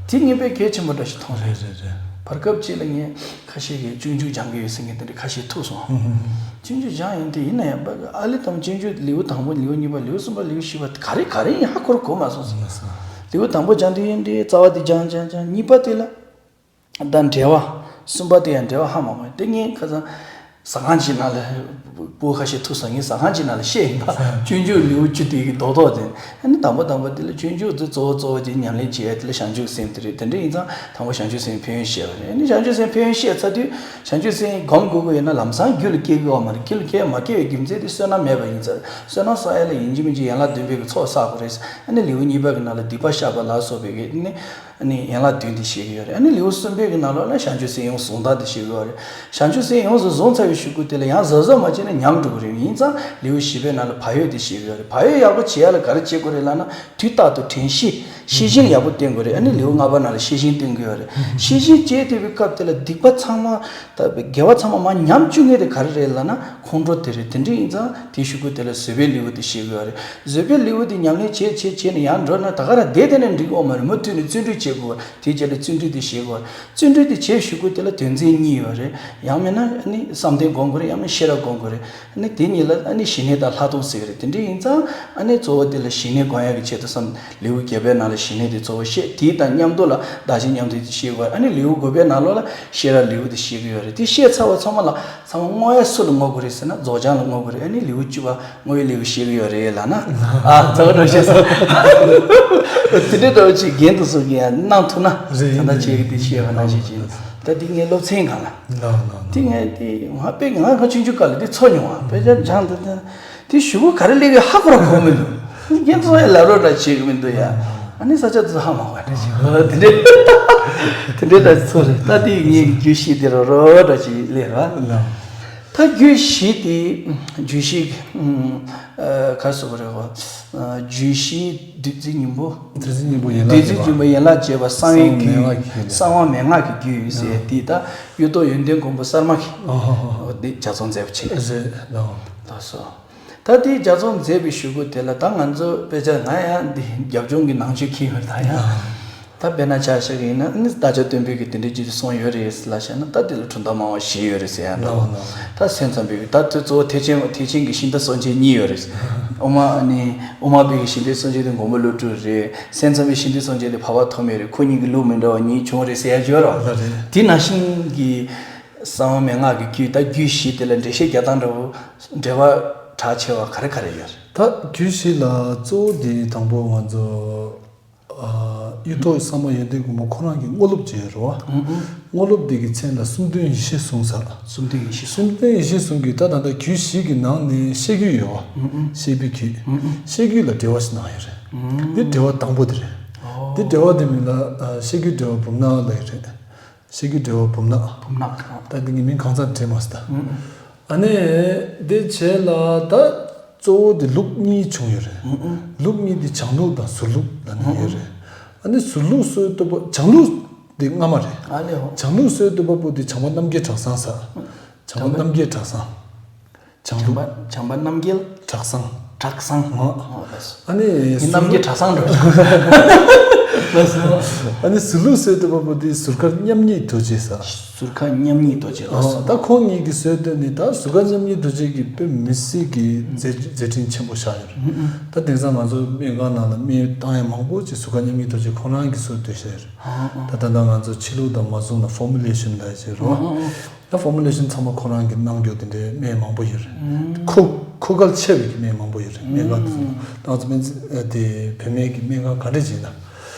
དེ་ངས་དཔེ་གལ་ཆེན་པོ་འདྲ་ཞིག་མཐོང་རེད། རེད་རེད་རེད། བར་སྐབས་གཅིག་ལ་ངས་ཁ་ཤས་ཀྱིས་སྤྱོད་འཇུག་སྦྱང་གི་ཡོད་ཟེར་མཁན་དེ་འདྲ་ཁ་ཤས་ཐུག་སོང་། ཨུ་ཧུ། སྤྱོད་འཇུག་སྦྱང་ཡིན་དེ་ཡིན་ན་ཡང་ཨ་ལི་དང་སྤྱོད་འཇུག་ལེའུ་དང་པོ་ལེའུ་གཉིས་པ་ལེའུ་གསུམ་པ་ལེའུ་བཞི་པ་ག་རེ་ག་རེ་ཡིན་ཧ་གོ་ར་གོ་མ་སོང་ཟེར། ལེའུ་དང་པོ་སྦྱང་དུས་ཡིན་དེ་རྩ་བ་དེ་སྦྱང་སྦྱང་སྦྱང་། གཉིས་པ་དེ་ལ་ད་འགྲེལ་བ། གསུམ་པ་དེ་ཡང་འགྲེལ་བ་ཧ་མ་གོ། དེ་ངས་ཁ་སང་ཟ་ཁང་ཅིག་ནང་ལ་སྤུ་གུ་ཁ་ཤས་ཐུག་སོང་། ངས་ཟ་ཁང་ཅིག་ནང་ལ་བཤད་ཡིན་པ། སྤྱོད་འཇུག་ལེའུ་བཅུ་དེ་གི་རྡོག་རྡོག་དེ། ཨ་ནི་དང་པོ་དང་པོ་དེ་ལ་སྤྱོད་འཇུག་དེ་གཙོ་བོ་གཙོ་བོ་དེ་ཉམས་ལེན་བྱེད་ཡ་དེ་ལ་བྱང་ཆུབ་སེམས་དེ་རེད། དེ་འདྲ་ཡིན་ཙང་དང་པོ་བྱང་ཆུབ་སེམས་ཕན་ཡོན་བཤད་པ་རེད། ཨ་ནི་བྱང་ཆུབ་སེམས་ཕན་ཡོན་བཤད་ཚར་དུས་བྱང་ཆུབ་སེམས་སྒོམ་དགོས་ཀྱི་ཡོད་ན་ལམ་སང་རྒྱུད་ལ་སྐྱེ་གི་ཡོད་མ་རེད། རྒྱུད་ལ་སྐྱེ་མ་སྐྱེ་བའི་རྒྱུ་མཚན་དེ་བསོད་ནམས་མེད་པ་ཡིན་ཙང་། བསོད་ནམས་བསགས་ཡ་ལ་ཡིན་གཅིག་མིན་གཅིག་ཡན་ལག་བདུན་པའི་གི་ཚོགས་བསགས་དགོས་རེད། ཨ་ནི་ལེའུ་གཉིས་པ་གི་ནང་ལ་སྡིག་པ་བཤགས་པ་ལ་སོགས་པའི་གི་ཨ་ནི། ཨ་ནི་ཡན་ལག་བདུན་དེ་བཤད་ཀྱི་ཡོད་རེད། ཨ་ནི་ལེའུ་གསུམ་པའི་གི་ནང་ལོགས་ལ་བྱང་ཆུབ་སེམས་དབྱིངས་ཟུང་ཐབས་དེ་བཤད་ཀྱི་ཡོད་རེད། བྱང་ཆུབ་སེམས་དབྱིངས་སུ་བཟུང་ཚར་བའི་གཞུག་གུ་དེ་ལ་ཡང་གཟབ་གཟབ་མ་བྱས་ན་ཉམས་འགྲོ་གི་རེད། ཡིན་ཙང་ལེའུ་བཞི་པའི་ནང་ལ་བག་ཡོད་དེ་བཤད་ཀྱི་ཡོད་རེད། བག་ཡོད་ཡག་པོ་བྱེད་ཡ་ལ་ག་རེ་བྱེད་དགོས་རེད་ལབ་ན། དུས་རྟག་ཏུ་དྲན་ཤེས། ཤེས་བཞིན་ཡག་པོ་བསྟེན་དགོས་རེད། ཨ་ནི་ལེའུ་ལྔ་པ་ནང་ལ་ཤེས་བཞིན་བསྟེན་གྱི་ཡོད་རེད། ཤེས་བཞིན་བསྟེན་བསྡད་པའི་སྐབས་དེ་ལ་སྡིག་པ་ཚང་མ། ད་དགེ་བ་ཚང་མ་མར་ཉམས་བཅུག་མཁན་དེ་ག་རེ་རེད་ལབ་ན་ཁོང་ཁྲོ་དེ་རེད། དེ་འདྲ་ཡིན་ཙང་དེའི་གཞུག་གུ་དེ་ལ་བཟོད་པའི་ལེའུ་དེ་བཤད་ཀྱི་ཡོད་རེད། བཟོད་པའི་ལེའུ་དེ་ཉམས་ལེན་བྱས་བྱས་བྱས་ནས་ཡར་འགྲོ་ན་ད་ག་རང་བསྡད་བསྡད་ན་འགྲིག་གི་ཡོད་མ་རེད། མུ་མཐུད་ནས་བརྩོན་འགྲུས་བྱེད་དགོས། དེའི་རྗེས་ལ་བརྩོན་འགྲུས་དེ་བྱེད་དགོས། བརྩོན་འགྲུས་དེ་བྱས་གཞུག་གུ་དེ་ལ་དོན་ཚན་གཉིས་ཡོད་རེད། ཡང་མིན་ན་ཨ་ནི་བསམ་གཏན་སྒོམ་དགོས་རེད། ཡང་མིན་ཤེས་རབ་སྒོམ་དགོས་རེད། ཨ་ནི་དེ་གཉིས་ལ་ཨ་ནི་ཞི་གནས་དང་ལྷག་མཐོང་ཟེར་གྱི་རེད། དེ་འདྲ་ཡིན་ཙང་ཨ་ནི་གཙོ་བོ་དེ་ལ་ཞི་གནས་སྒོམ་ཡག་གི་ཆེད་དུ་བསམ། ལེའུ་བརྒྱད་པའི་ནང་ལ་ཞི་གནས་དེ་གཙོ་བོ་བཤད། དེའི་དང་མཉམ་དུ་ལ་བདག་གཞན་མཉམ་བརྗེ་དེ་བཤད་དགོས། ཨ་ནི་ལེའུ་དགུ་པའི་ནང་ལོགས་ལ་ཤེས་རབ་ལེའུ་དེ་བཤད་ཀྱི་ཡོད་རེད། དེ་བཤད་ཚར་བ་ཚང་མ་ལ་ཚང་མ་བསྔོ་ཡ་སུ་ལ་བསྔོ་དགོས་རེད་ཟེར་ན་རྫོགས་བྱང་ལ་བསྔོ་དགོས་རེད། ཨ་ནི་ལེའུ་བཅུ་པ་བསྔོ་བའི་ལེའུ་བཤད་ཀྱི་ཡོད་རེད་ལབ་ན། ཨ་རྫོགས་འགྲོ་ཤེས་སོང་། དེ་འདྲའི་འདྲ་བོ་ཅིག་རྒན་དུ་སོང་གི་ཡང་གནང་ཐུབ་ན། རེད། ད་ལྟ་ཁྱེད་ཀྱིས་དེ་བཤད་པ་ནང་བཞིན་བྱས་ནས་ད་འདི་ངའི་སློབ་ཚན་སྒང་ལ། ལགས་ལགས། དེ་ངས་དེ་ང་དཔེ་ང་ཁ་ཆུང་ཆུང་སྐབས་ལ་དེ་ཚོར་མྱོང་བ། དཔེ་ཆ་སྦྱང་དེ་དེ། དེ་གཞུག་གུ་ག་རེ་སླེབས་ཡོད་ཧ་གོ་ར་གོ་མི་འདུག་རྒན་ཚོ་ཡང་ལབ་རོགས་འདྲ་བྱེད་གི་མི་འདུག་ཡ། ཨ་ནི་ས་ཆ་དེ་ཚོ་ཧ་མ་གོ་བ་འདྲ་བྱེད་གི། དེ་འདྲའི་དེ་འདྲའི་འདྲ་ཚོ་རེད། ད་དེ་ངའི་རྒྱུད་བཞི་དེ་རོ་རོ་འདྲ་བྱེད་སླེབས་ར། ད་རྒྱུད་བཞི་དེ་རྒྱུད་བཞི་གི་ཨ་ག་རེ་ཟེར་དགོས་རེད་གོ། རྒྱུད་བཞི་བདུད་རྩི་སྙིང་པོ། བདུད་རྩི་སྙིང་པོ་ཡན་ལག་བདུད་རྩི་སྙིང་པོ་ཡན་ལག་བརྒྱད་པ་གསང་བའི་རྒྱུད། གསང་བ་མན་ངག་གི་རྒྱུད་ཟེར་དེ་ད་གཡུ་ཐོག་ཡོན་ཏན་མགོན་པོ་གསར་མ་གི་འདི་ལྗགས་རྩོམ་མཛད་པ་བྱས། རེད་ལགས། ལགས་སོ། ད་དེའི་ལྗགས་རྩོམ་མཛད་པའི་གཞུག་གུ་དེ་ལ་ད་ང་ཚོ་དཔེ་ཆ་ང་ཡང་འདི་རྒྱབ་ལྗོངས་ཀྱི་ནང་ཆོས་མཁྱེན་ཡོད་ད་ཡང་། ད་དཔེར་ན་ཆ་བཞག་གི་ཡིན་ན་ཨ་ནི་བདག་ཅག་སྟོན་པས་ཀྱི་དེ་འདྲའི་རྒྱུད་དེ་གསུངས་ཡོད་རེད་ལབ་བཤད་ན་ད་དེ་ལ་གྲུབ་མཐའ་སྨྲ་བ་བཞི་ཡོད་རེད་ཟེར་ཡང་འདྲ་བོ། ད་སེམས་ཙམ་པའི་ད་དེ་གཙོ་བོ་ཐེག་ཆེན་ཐེག་ཆེན་གྱི་ཤིང་རྟ་གསོ་མཆེད་གཉིས་ཡོད་རེད། དབུ་མ་ཨ་ནི་དབུ་མ་པའི་ཤིང་རྟའི་གསོ་མཆེད་དེ་མགོན་པོ་ཀླུ་སྒྲུབ་རེད། སེམས་ཙམ་པའི་ཤིང་རྟའི་གསོ་མཆེད་དེ་འཕགས་པ་ཐོགས་མེད་རེད། ཁོ་གཉིས་ཀྱི་ལུགས་མི་འདྲ་བ་གཉིས་བྱུང་རེད་ཟེར་ཡ་ཡོད་རེད། ད་རེད། དེ་ནང་བཞིན་གྱི་གསང་བ་མན་ངག་གི་རྒྱུད་ད་རྒྱུད་བཞི་དེ་ལ་འགྲེལ་བཤད་རྒྱག་སྟངས་འདྲ་བོ་འགྲེལ་པ་གྲགས་ཆེ་བ་ག་རེ་ག་རེ་ཡོད་རེད། ད་རྒྱུད་བཞི་ལ་གཙོ་བོ་དེ་དང་པོ་ང་ཚོ་ཨ་གཡུ་ཐོག་གསར་མ་ཡོན་ཏན་མགོན་པོ་ཁོ་རང་གི་དངོས་སློབ་ཅིག་ཡོད་རེད་བ། ཨུ་ཨུ། དངོས་སློབ་དེ་གི་མཚན་ལ་སུམ་སྟོན་ཡེ་ཤེས་གསུངས་ས། སུམ་སྟོན་ཡེ་ཤེས་གསུངས། སུམ་སྟོན་ཡེ་ཤེས་གསུངས་ཀྱི་ད་ད་ལྟ་རྒྱུད་བཞི་གི་ནང་ནས་བཤད་རྒྱུད་ཡོད་བ། ཨུ་ཨུ། བཤད་པའི་རྒྱུད། ཨུ་ཨུ། བཤད་རྒྱུད་ལ་འགྲེལ་བ་ཞིག་གནང་ཡོད་རེད། ཨུ། འདི་འགྲེལ་བ་དང་པོ་དེ་རེད། ཨོ། འདི་འགྲེལ་བ་དེ་མིང་ལ་ཨ་བཤད་རྒྱུད་འགྲེལ་བ་འབུམ་ནག་ལབ་ཡོད་རེད། བཤད་རྒྱུད་འགྲེལ་བ་འབུམ་ནག་འབུམ་ནག་ད་འདི་ངས་མིང་གང་ཚང་བྲིས་མ་སོང་ད། ཨུ་ཨུ། ཨ་ནི་དེ་བྱས་ལ་ད་གཙོ་བོ་དེ་ལུགས་གཉིས་བྱུང་ཡོད་རེད། ཨུ་ཨུ། ལུགས་གཉིས་དེ་བྱང་ལུགས་དང་ཟུར་ལུགས་ལ་ནི་ཡོད་རེད། ཨ་ནི་ཟུར་ལུགས་སྲོལ་བཏོད་པ་བྱང་ལུགས་དེ་སྔ་མ་རེད། ཨ་ལེ་ཧོ། བྱང་ལུགས་སྲོལ་བཏོད་པ་པོ་དེ་བྱམས་པ་རྣམ་རྒྱལ་གྲྭ་ཚང་ཟེར། བྱམས་པ་རྣམ་རྒྱལ་གྲྭ་ཚང་། བྱང་ལུགས། བྱམས་པ་རྣམ་རྒྱལ། གྲྭ་ཚང་། གྲྭ་ཚང་། ཨོ། ཨོ་ལགས་སོ། ཨ་ནི་ངའི་རྣམ་རྒྱལ་གྲྭ་ཚང་འགྲོ། ལགས་སོ། ཨ་ནི་ཟུར་ལུགས་སྲོལ་བཏོད་པ་པོ་དེ་ཟུར་མཁར་མཉམ་ཉིད་རྡོ་རྗེ་ཟེར། ཟུར་མཁར་མཉམ་ཉིད་རྡོ་རྗེ་ལགས་སོ། ཨོ་ད་ཁོང་གཉིས་ཀྱི་སྲོལ་བཏོད་ནི་ད་ཟུར་མཁར་མཉམ་ཉིད་རྡོ་རྗེ་གི་དཔེ་མི་སྲིད་ཀྱི་མཛད་མཛད་འཕྲིན་ཆེན་པོ་བཞག་ཡོད་རེད། ཨུ་ཨུ། ད་དེང་སང་ང་ཚོ་སྨན་ཁང་ནང་ལ་སྨན་བཏང་ཡ་མང་པོ་ཅིག་ཟུར་མཁར་མཉམ་ཉིད་རྡོ་རྗེ་ཁོ་རང་གི་སྲོལ་བཏོད་བཞག་ཡོད་རེད། ཨོ་ཨོ། ད་ད་ལྟ་ང་ཚོ་ཕྱི་ལུགས་དང་མ་བཟུང་ན་ཕོར་མུ་ལེ་ཤན་ལབ་བྱས་རོ། ཨོ་ཨོ། ད་ཕོར་མུ་ལེ་ཤན་ཚང་མ་ཁོ་རང་གིས་གནང་རྒྱུ་དེ་འདྲའི་སྨན་མང་པོ་ཡོད་རེད། ཨུམ། མཁོ་མཁོ་གལ་ཆེ་བའི་གི་སྨན་མང་པོ་ཡོད་རེད། སྨན་ཁང་དེ་ཚོ་ད་ང་ཚོ་སྨན་རྩིས་དེ་བོད་སྨན་གྱི་སྨན་ཁང་ག་འདྲ་ཅིག་ཡིན་ན།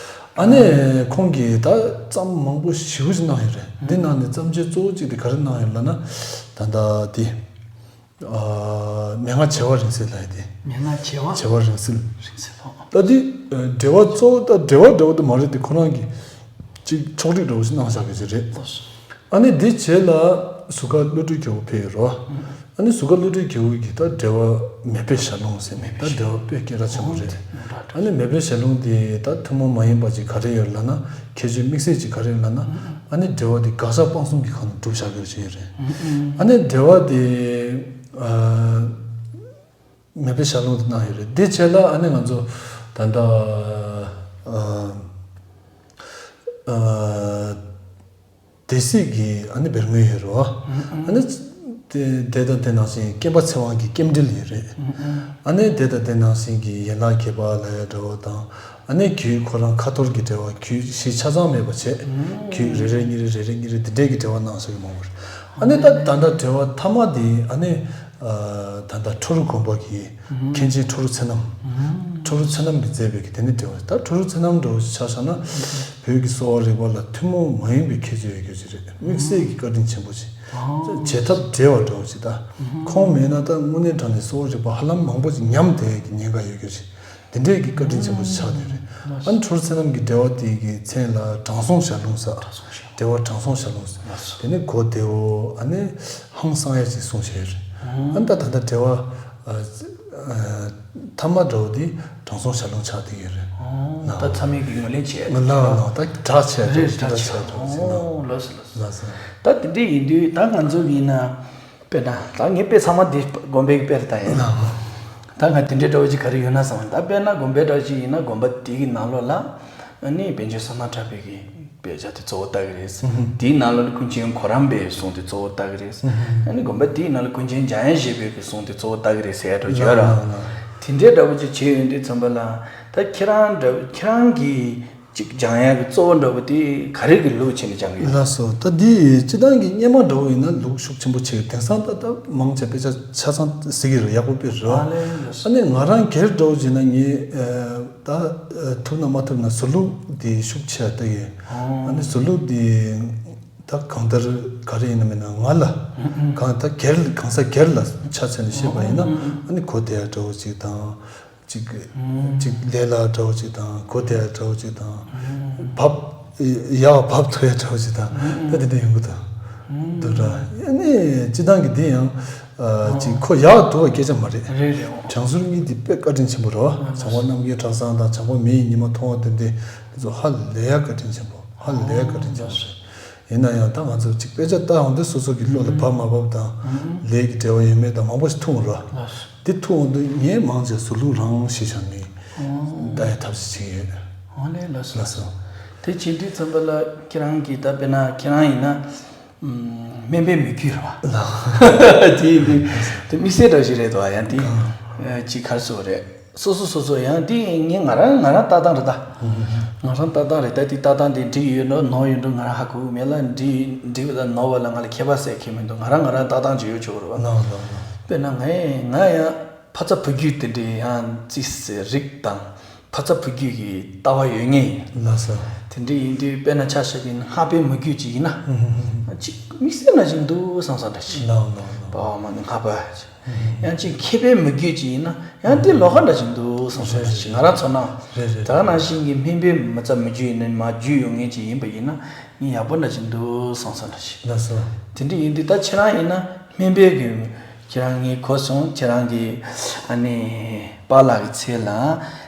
ཨ་ནི་ཁོང་གིས་ད་རྩོམ་མང་པོ་ཞེ་པོ་ཅིག་གནང་ཡོད་རེད། འདི་ནང་ནས་བརྩམས་ཆོས་གཙོ་བོ་གཅིག་དེ་ག་རེ་གནང་ཡོད་ལབ་ན། ད་ལྟ་དེ་ཨ་མན་ངག་བྱེ་བ་རིང་བསྲེལ་ལབ་ཡ་དེ། མན་ངག་བྱེ་བ། བྱེ་བ་རིང་བསྲེལ། རིང་བསྲེལ་ཨོ། ད་དེ་འགྲེལ་པ་གཙོ་བོ་ད་འགྲེལ་པ་འདྲ་བོ་དེ་མ་རེད་དེ་ཁོ་རང་གིས་ཅིག་ཕྱོགས་སྒྲིག་འདྲ་བོ་ཞིག་གནང་བཞག་གི་ཅིག་རེད། ཨ་ནི་འདི་བྱས་ལ་ ཟུར་བཀའ་བློ་གྲོས་རྒྱལ་པོ་ཕེབས་ཡོད་རོ། ཨ་ནི་ཟུར་བཀའ་བློ་གྲོས་རྒྱལ་པོ་གིས་ད་འགྲེལ་པ་མེ་ཕེ་ཞལ་ལུང་ཟེར་མེ་ད་འགྲེལ་པ་དཔེ་སྐད་གྲགས་ཆེན་པོ་རེད། ཨ་ནི་མེ་ཕེ་ཞལ་ལུང་དེ་ད་ཐུན་མོང་མ་ཡིན་པ་ཅིག་ག་རེ་ཡོད་ལབ་ན། ཁྱད་ཆོས་དམིགས་བསལ་ཅིག་ག་རེ་ཡོད་ལབ་ན། ཨ་ནི་འགྲེལ་པ་དེ་དགག་བཞག་སྤང་གསུམ་གྱི་ཁ་ནས་སྒྲུབ་བཞག་གི་ཡོད་རེད། ཨ་ནི་འགྲེལ་པ་དེ་ཨ། མེ་ཕེ་ཞལ་ལུང་དེ་གནང་ཡོད་རེད། དེ་བྱས་ལ་ཨ་ནི་ང་ཚོ་ད་ལྟ་ཨ་ཨ་སྡེ་སྲིད་ཀྱི་ཨ་ནི་བེར་ངོས་ཡོད་རེད་བ། ཨ་ནི་དེ་དེ་དང་དེ་ནང་བཞིན་སྐེམ་པ་ཚེ་དབང་གི་སྐེམ་འགྲེལ་ཡོད་རེད། ཨ་ནི་དེ་དང་དེ་ནང་བཞིན་གྱི་ཡན་ལག་བརྒྱད་པ་ལ་ཡ་འདྲ་བོ་དང་། ཨ་ནི་རྒྱུད་ཁོ་རང་ཁ་ཐོར་གྱི་འགྲེལ་པ་རྒྱུད་བཞི་ཆ་ཚང་མེད་པ་བྱས། རྒྱུད་རེ་རེ་གཉིས་རེ་རེ་རེ་གཉིས་རེ་འདི་འདྲས་ཀྱི་འགྲེལ་པ་གནང་ས་གི་མང་པོ་རེད། ཨ་ནི་ད་ད་ལྟ་འགྲེལ་པ་ཐ་མ་དེ་ཨ་ནི་ཨ་ད་ལྟ་ཁྲོ་རུ་དགོན་པ་གི་མཁན་ཆེན་ཁྲོ་རུ་ཚེ་རྣམ། ཁྲོ་རུ་ཚེ་རྣམ་གྱིས་མཛད་པའི་གི་དེ་ནི་འགྲེལ་པ་ད་ཁྲོ་རུ་ཚེ་རྣམ་འདྲ་བོ་ཞིག་ཆ་བཞག་ན། བོད་ཀྱི་གསོ་བ་རིག་པ་ལ་ཐུན་མོང་མ་ཡིན་པའི་ཁྱད་ཆོས་ཡོད་རྒྱུ་ཅིག་རེད། དམིགས་བསལ་གྱི་བཀའ་དྲིན་ཆེན་པོ་ཅིག་བྱེད་ཐབས་བྲལ་བ་འདྲ་བོ་ཅིག་ད། ཁོང་མེད་ན་ད་དངོས་གནས་དྲང་གནས་གསོ་བ་རིག་པ་ཧ་ལམ་མང་པོ་ཅིག་ཉམས་བསྡད་ཀྱི་ཉེན་ཁ་ཡོད་རྒྱུ་ཅིག་དེ་འདྲས་ཀྱི་བཀའ་དྲིན་ཆེན་པོ་ཆགས་བསྡད་རེད། ཨ་ནི་ཁྲོ་རུ་ཚེ་རྣམ་གྱི་འགྲེལ་པ་དེ་གི་མཚན་ལ་དྲང་སྲོང་ཞལ་ལུང་ཟེར། འགྲེལ་པ་དྲང་སྲོང་ཞལ་ལུང་ཟེར། དེ་ནི་གོ་བདེ་བོ་ཨ་ནི་ཧང་སང་ཡ་ཅིག་གསུངས་བཞག་ཡོད་རེད། ཨ་ནི་ད་ད་ལྟ་འགྲེལ་པ་ཨ་ཨ་ཐ་མ་འདྲ་བོ་དེ་དྲང་སྲོང་ཞལ་ལུང་ཆགས་བསྡད་ཡོད་རེད། ད་ཚང་མས་ཀྱི་ངོས་ལེན་བྱས། ང་ལ་ང་ད་གྲགས་ཆེ་རེད། ད་ཆེ་རེད་ཟེར་ན། ལགས་སོ་ལགས་སོ། ལགས་སོ། ད་དེ་འདྲས་ཡིན་དུས་ད་ང་ཚོ་ཡིན་ན། དཔེར་ན་ད་ངའི་དཔེ་ཚང་མ་འདི་དགོན་པའི་དཔེ་རེད་ད་ཡིན། ད་ང་དེ་འདྲའི་འདྲ་བོ་ཅིག་ག་རེ་ཡོད་ན་བསམ། ད་དཔེར་ན་དགོན་པའི་འདྲ་བོ་ཅིག་ཡིན་ན་དགོན་པ་དེ་གི་ནང་ལོགས་ལ་ཨ་ནི་པཎ་ཆེན་བསོད་ནམས་གྲགས་པའི་གི་དཔེ་ཆ་དེ་གཙོ་བོ་ལྟ་གི་རེད། དེའི་ནང་ལོགས་ལ་ཀུན་མཁྱེན་གོ་རམས་པའི་གསུང་དེ་གཙོ་བོ་ལྟ་གི་རེད། ཨ་ནི་དགོན་པ་དེའི་ནང་ལ་ཀུན་མཁྱེན་འཇམ་དབྱངས་བཞད་པའི་གི་གསུང་དེ་གཙོ་བོ་ལྟ་གི་རེད་ཟེར་ཡ་འདྲ་བོ་ཡོད་ར། དེ་འདྲའི་འདྲ་བོ་ཅིག་བྱས་ཡོང་དུས་ཙམ་པ་ལ་ད་ཁྱེད་རང་འདྲ་ཁྱེད་རང་གི་ཅིག་སྦྱང་ཡག་གི་གཙོ་བོ་འདྲ་བོ་དེ་ག་རེ་གི་ལུགས་བྱས་ནས་སྦྱང་གི་ཡོད། ལགས་སོ། ད་འདི་སྤྱི་བཏང་གི་སྔོན་མ་འདྲ་བོ་ཡིན་ན་ལུགས་ཤུགས་ཆེན་པོ་བྱེད་ཀྱི། དེང་སང་ད་ད་མང་ཆེ་དཔེ་ཆ་ཆ་ཚང་གཟིགས་ཀྱི་རེད། ཡག་པོ་དཔེ་རེད། ཨ་ནི་ང་རང་སྒེར་འདྲ་བོ་བྱས་ན་ངས་ད་ཐུབ་ན་མ་ཐུབ་ན་ཟུར་ལུགས་དེ་ཤུགས་ཆེ་བ་ལྟ་གི་ཡོད། ཨ་ནི་ཟུར་ལུགས་དེ་ད་གང་ལྟར་ག་རེ་ཡིན་ན་མིན་ན་ང་ལ་གང་ད་སྒེར་གང་ཟག་སྒེར་ལ་ཆ་མཚོན་ནས་བཤད་པ་ཡིན་ན་ཨ་ནི་གོ་བདེ་ཡག་འདྲ་བོ་ཅིག་དང་། ཅིག་ཅིག་ལས་སླ་འདྲ་བོ་ཅིག་དང་གོ་བདེ་འདྲ་བོ་ཅིག་དང་། བབ་ཡག་བབ་ཐུབ་ཡག་འདྲ་བོ་ཅིག་དང་ད་དེ་འདྲ་ཡོང་གི་འདུག་འདུག་ར། ཨ་ནི་སྤྱི་བཏང་གི་འདི་ཡང་ཅིག་ཁོ་ཡག་འདུག་པ་སྐད་ཆ་མ་རེད། རེད་རེད། དྲང་ཟུར་གཉིས་འདི་དཔེ་བཀའ་དྲིན་ཆེན་པོ་རེད་བ། བྱམས་པ་རྣམ་རྒྱལ་གྲྭ་ཚང་དང་བྱམས་པ་མི་ཡི་ཉི་མ་མཐོང་བ་དེ་འདྲ་དེ་ཚོ་ཧ་ལས་ཡག་བཀའ་དྲིན་ཆེན་པོ་ཧ་ལས་ཡག་བཀའ་དྲིན་ཆེན་པོ་རེད། ཡིན་ན་ཡང་ད་ང་ཚོ་ཅིག་དཔེ་ཆ་ལྟ་ཡོང་དུས་སོ་སོ་གི་བློ་ལ་བབ་མ་བབ་དང་ལས་ཀྱི་འབྲེལ་བ་ཡོད་མེད་དང་མང་པོ་ཞིག་ཐུག་འོང་ར། དེ་ཐུག་འོང་དུས་ངས་མང་ཆེ་ཟུར་ལུགས་རང་ཤེས་བྱ་ངས་ལྟ་ཡ་ཐབས་ཤེས་བྱེད་ཀྱི་ཡོད། ཨོ་ལེ་ལགས་སོ། ལགས་སོ། དེ་བྱེད་དུས་ཙམ་པ་ལ་ཁྱེད་རང་གིས་ད་དཔེར་ན་ཁྱེད་རང་ཡིན་ན་སྨན་པའི་མི་རྒྱུད་རེད་བ། ལགས། དེ་ཡིན་དུས་དེ་དམིགས་བསལ་འདྲ་ཞིག་རེད་དོ། ཡང་དེ་ཅིག་ག་རེ་ཟེར་དགོས་རེད། སོ་སོ་སོ་སོ་ཡང་དེ་ངས་ང་རང་ང་རང་ལྟ་སྟངས་རེད་ད། ང་རང་ལྟ་སྟངས་རེད་ད། དེ་ལྟ་སྟངས་དེ་འགྲིག་ཡོད་འགྲོ་ནོར་ཡོད་འགྲོ་ང་རང་ཧ་གོ་གི་མེད་ལ། འགྲིག་འགྲིག་པ་དང་ནོར་བ་ལ་ང་ལ་ཁྱད་པར་ཟེར་མཁན་མི་འདུག་ང་རང་ང་རང་ལྟ་སྟངས་ཅིག་ཡོད་ཆོག་རེད་བ། ལགས་ལགས་ལགས། དཔེར་ན་ང་ཡང་ང་ཡང་ཕ་ཚ་བུ་རྒྱུད་དེ་འདྲའི་ཡང་ཙི་སི་རིགས་དང་ཕ་ཚ་བུ་རྒྱུད་ཀྱི་ལྟ་བ་ཡོད་ངེས་ཡིན། ལགས་སོ། དེ་འདྲ་ཡིན་དུས་དཔེར་ན་ཆ་བཞག་གིན་སྔགས་པའི་མོས་གུས་ཅིག་ཡིན་ན། ཅིག་དམིགས་བསལ་ན་ཅིག་འདུག་བསམ་བསམ་འདྲ་ཞིག་ལགས་ལགས་ལགས། པ་བ་མ་ནི་སྔགས་པ་ཅིག་ཡང་ཅིག་མཁས་པའི་མོས་གུས་ཅིག་ཡིན་ན་ཡང་དེ་ལོགས་ཀ་འདྲ་ཞིག་འདུག་བསམ་བསམ་འདྲ་ཞིག་ང་རང་ཚོར་སྣང་། རེད་རེད། ད་ག་ནང་བཞིན་གྱི་སྨན་པའི་མ་རྩ་མི་རྒྱུད་ཡིན་ན་མ་རྒྱུད་ཡོད་མཁན་ཅིག་ཡིན་པ་ཡིན་ན་ངས་ཡག་པོ་འདྲ་ཞིག་འདུག་བསམ་བསམ་འདྲ་ཞིག་ལགས་སོ། དེ་འདྲ་ཡིན་དུས་ད་ཁྱེད་རང་ཡིན་ན་སྨན་པའི་གི་ཁྱེད་རང་ངས་གོ་སོང་། ཁྱེད་རང་གི་ཨ་ནི་པཱ་ལགས་ཀྱི་མཚན་ལ་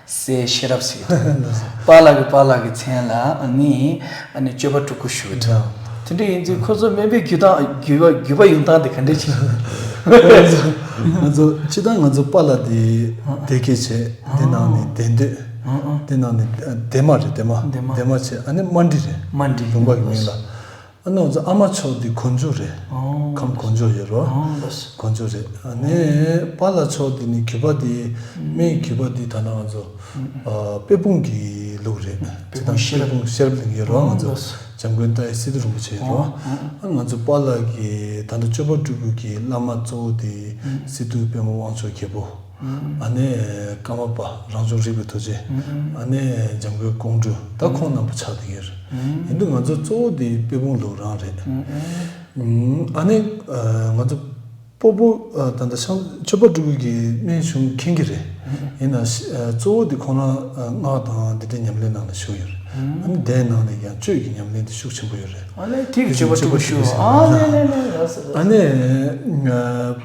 སྲས་ཤེས་རབ་ཟེར་གི་འདུག་པཱ་ལགས་ཀྱི་པཱ་ལགས་ཀྱི་མཚན་ལ་ཨ་ནི་ཨ་ནི་སྤྱོད་པ་སྤྲུལ་སྐུ་ཞུ་གི་འདུག་དེ་འདྲ་ཡིན་དུས་ཁོ་ཚོ་སྨན་པའི་རྒྱུད་དང་རྒྱུད་པ་རྒྱུད་པ་ཡོང་སྟངས་དེ་ག་འདྲས་ཅིག་ང་ཚོ་སྤྱིར་བཏང་ང་ཚོ་པཱ་ལགས་དེ་སྡེ་དགེ་བྱས། དེ་ནང་ནས་སྡེ་མདོས། དེ་ནང་ནས་སྡེ་མ་རེད། སྡེ་མ་སྡེ་མ། སྡེ་མ་བྱས། ཨ་ནི་མ་འབྲི་རེད། མ་འབྲི། ལུང་པ་གི་མིང་ལ། ཨ་ནི་ང་ཚོ་ཨ་མ་མཆོག་འདི་གོ་འཇོ་རེད། ཨོ། ཁམས་གོ་འཇོ་ཡོད་རོ། ཨོ་ལགས་སོ། གོ་འཇོ་རེད། ཨ་ནི་པཱ་ལགས་མཆོག་འདི་ནི་གུས་པ་འདི་སྨན་གྱི་གུས་པ་འདི་ད་ནང་ང་ཚོ་ཨ་དཔལ་སྤུངས་ཀྱི་ལུགས་རེད། དཔལ་སྤུངས་ཤེས་རབ། དཔལ་སྤུངས་ཤེས་རབ་གླིང་ཡོད་རོ། ཨོ་ང་ཚོ་ལགས་སོ། འཇམ་མགོན་ཏཱའི་སི་ཏུ་རིན་པོ་ཆེ་ཡོད་རོ། ཨོ་ཨོ། ཨ་ང་ཚོ་པཱ་ལགས་ཀྱི་ད་ལྟ་སྤྱོད་པ་སྤྲུལ་སྐུ་གི་བླ་མ་གཙོ་བོ་འདི་སི་ཏུ་པདྨ་དབང་ཕྱུག་རྒྱལ་པོ། ཨ་ནི་ཀརྨ་པ་རང་བྱུང་རིག་པའི་རྡོ་རྗེ། ཨ་ནི་འཇམ་མགོན་ཀོང་སྤྲུལ། ད་ཁོང་རྣམ་པ་ཆགས་བསྡད་ཡོད་རེད། ཡིན་དུས་ང་ཚོ་གཙོ་བོ་དེ་དཔལ་སྤུངས་ལུགས་རང་རེད། ཨ་ནི་ང་ཚོ་ སྤོ་བོ་ཨ་ད་ལྟ་ཤང་ཆོས་པ་སྤྲུལ་སྐུ་གི་སྨན་གཞུང་མཁྱེན་གྱི་རེད། ཡིན་ན་ཤི་ཨ་གཙོ་བོ་དེ་ཁོང་རང་ཨ་སྔགས་དང་འདི་འདྲའི་ཉམས་ལེན་ནང་ལ་ཞུགས་ཡོད་རེད། ཨ་ནི་དེའི་ནང་ནས་ཀྱང་གཅོད་ཀྱི་ཉམས་ལེན་དེ་ཤུགས་ཆེན་པོ་ཡོད་རེད། ཨ་ལས་དེ་གི་ཆོས་པ་སྤྲུལ་སྐུ་ཞུ། ཨ་ལས་ལས་ལས་ལགས་སོ། ཨ་ནི་ཨ་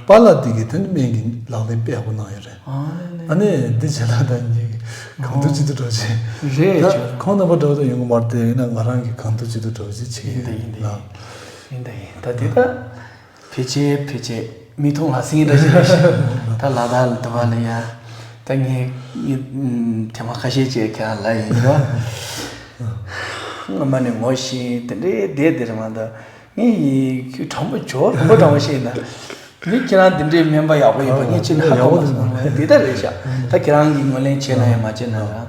པཱ་ལགས་དེ་གི་དེ་ནི་སྨན་གྱི་ལག་ལེན་དཔེ་ཡག་པོ་གནང་ཡོད་རེད། ཨ་ལས་ལས། ཨ་ནི་འདི་བྱས་ན་ད་ངས་གང་ཐུབ་ཅི་ཐུབ་འགྲོ་ཆེ་རེད། ད་ཁོང་རྣམ་པ་འདྲ་བོ་ད་ཡོང་གི་མ་རེད་དེ། ཡིན་ན་ང་རང་གི་གང་ཐུབ་ཅི་ཐུབ་འགྲོ་ཆེ་བྱེད་ཀྱི་ཡིན་ད་ཡིན་ད་ཡིན། ཡིན་ད་ཡིན་ད་དེ་ད། ཕལ་ཆེར་ཕལ་ཆེར་མིག་མཐོང་ལག་ཟིན་འདྲ་ཞིག་རེད་ཤག་ད་ལ་དྭགས་ལ་འདུག་པ་ལ་ཡ། ད་ངས་ངས་ཐེངས་མ་ཁ་ཤས་ཅིག་ཁྱེད་རང་ལ་ཡིན་རོ། སྔོན་མ་ནས་ངོ་ཤེས་དེ་འདྲའི་བསྡད་དེ་རེད་མ་གཏོགས། ངས་ཡིན་ཁྱོད་དྲང་པོ་ཇོ་དྲང་པོ་དྲང་པོ་བཤད་ཡིན་ད། ངས་ཁྱེད་རང་འདི་འདྲའི་སྨན་པ་ཡག་པོ་ཡིན་པ་ངས་ཅི་ནས་ཧ་གོ་མ་སོང་། དེ་ལྟར་རེད་ཤག་ད་ཁྱེད་རང་གིས་ངོས་ལེན་བྱས་ན་ཡང་མ་བྱས་ན་རང་།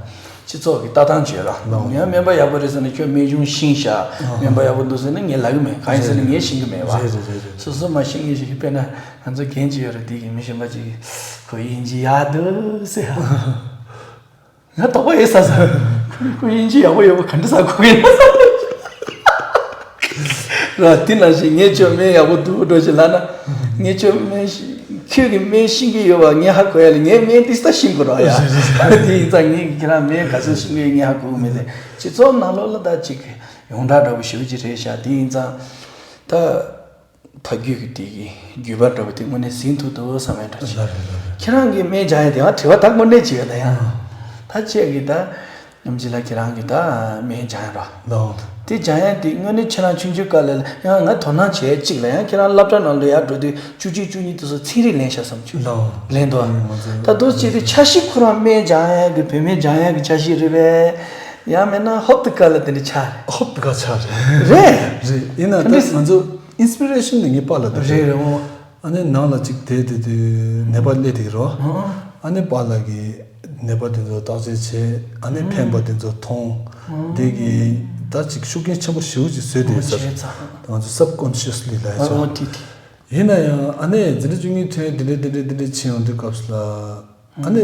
སྤྱི་ཚོགས་ཀྱི་ལྟ་སྟངས་བྱོས་ར། ལགས། ངས་སྨན་པ་ཡག་པོ་རེད་ཟེར་ན་ཁྱོད་སྨན་གཞུང་ཤེས་ཤག་སྨན་པ་ཡག་པོ་འདུག་ཟེར་ན་ངས་ལབ་གི་མེད། གང་ཡིན་ཟེར་ན་ངས་ཤེས་གི་མེད་བ། རེད་རེད་རེད་རེད། སོ་སོ་མ་ཤེས་མཁན་ཞིག་གིས་དཔེར་ན་ང་ཚོ་རྒན་ཅིག་ཡོད་རེད། དེ་གི་མི་གཞན་པ་ཅིག་གིས་ཁོ་དབྱིན་ཇི་ཡག་འདུག་ཟེར་ཡ། ང་དོགས་པ་ཡོད་ས་ཟེར། ཁོ་ཁོ་དབྱིན་ཇི་ཡག་པོ་ཡོད་པ་ག་འདྲ་ཟ་གོ་གི་ཡིན་ས། ར་དེ་ནང་བཞིན་ངས་ཁྱོད་སྨན་ཡག་པོ་འདུག་འགྲོ་ཞིག་ལབ་ན། ངས་ཁྱོད་སྨན་ཤི་ཁྱོད་ཀྱི་སྨན་ཤེས་ཀྱི་ཡོད་པ་ངས་ཧ་གོ་ཡ་ལ་ངས་སྨན་འདི་ལྟ་ཤེས་དགོས་ར་ཡ། དེ་ཡིན་ཙང་ངས་ཁྱེད་རང་སྨན་ག་ཚོད་ཤེས་ཀྱི་ཡོད་ངས་ཧ་གོ་གི་མེད་དེ། སྤྱི་ཚོགས་ནང་ལོགས་ལ་ད་ཅིག་ཡོངས་གྲགས་འདྲ་པོ་ཞེ་པོ་ཅིག་རེད་ཤག་དེ་ཡིན་ཙང་། ད་ཕ་རྒྱུད་ཀྱི་དེ་གི་རྒྱུད་པ་འདྲ་པོ་དེ་དངོས་གནས་ཟིན་ཐུབ་འདུག་བསམ་ཡ་འདྲ་ཅིག་ལགས་རེད་ལགས་རེད། ཁྱེད་རང་གིས་སྨན་སྦྱང་ཡ་དེ་ཡང་དྲི་བ་ད་དངོས་གནས་ཅིག་ཡོད་ད་ཡང་། ད་ཁྱེད་ཀྱིས་ད། ཉམས་ཅིག་ལ་ཁྱེད་རང་གིས་ད་སྨན་སྦྱང་ཡ་རོ། ལགས། དེ་སྦྱང་ཡ་དེ་དངོས་གནས་ཁྱེད་རང་ཆུང་ཆུང་སྐབས་ལ་ཡང་ང་དོ་སྣང་བྱས་གཅིག་ལ་ཡང་ཁྱེད་རང་སློབ་གྲྭ་ནང་ལ་ཡར་འགྲོ་དུས་བཅུ་གཅིག་བཅུ་གཉིས་དེ་ཚོ་ཚན་རིག་ལེན་ཤག་བསམ་བྱུང་། ལགས། ལེན་འདུག་ཨ། ང་ཚོ་ད་དུང་ཅིག་དེ་འཆར་གཞི་ཁོ་རང་སྨན་སྦྱང་ཡ་གི་བུད་མེད་སྦྱང་ཡ་གི་འཆར་གཞི་རེད་པས། ཡང་མིན་ན་ཧོབ་ཏེ་ཀ་ལ་དེ་འདྲ་ཆགས་རེད། ཧོབ་ཏེ་ཀ་ཆགས་རེད། རེད། རེད། ཡིན་ན་ད་ད་འདྲ་ང་ཚོ་ཨིན་སི་པི་རེ་ཤན་དེ་ངའི་པཱ་ལགས་དེ་རེད། རེད་རེད་འོ། ཨ་ནི་ནང་ལ་ཅིག་བསྡད་དེ་དུས་ནད་པ་སླེབས་དེ་རོ། ཨ་ནི་པཱ་ལགས་ཀྱིས་ནད་པ་དེ་ཚོ་བརྟག་དཔྱད་བྱས། ཨ་ནི་ཕན་པ་དེ་ཚོ་མཐོང་། དེ་གིས་ད་ཅིག་ཤུགས་རྐྱེན་ཆེན་པོ་ཞེ་པོ་ཅིག་བཟོས་དེ་ཟེར། ང་ཚོ་སབ་ཀོན་ཤི་ཡས་ལི་ལབ་ཡ་ཆོག་ཡིན་ན་ཡང་ཨ་ནི་འཛིན་གྲྭ་བཅུ་གཉིས་ཐོན་དེ་འདྲས་དེ་འདྲས་དེ་འདྲས་ཕྱིན་ཡོང་དུས་སྐབས་སུ་ལ། ཨ་ནི།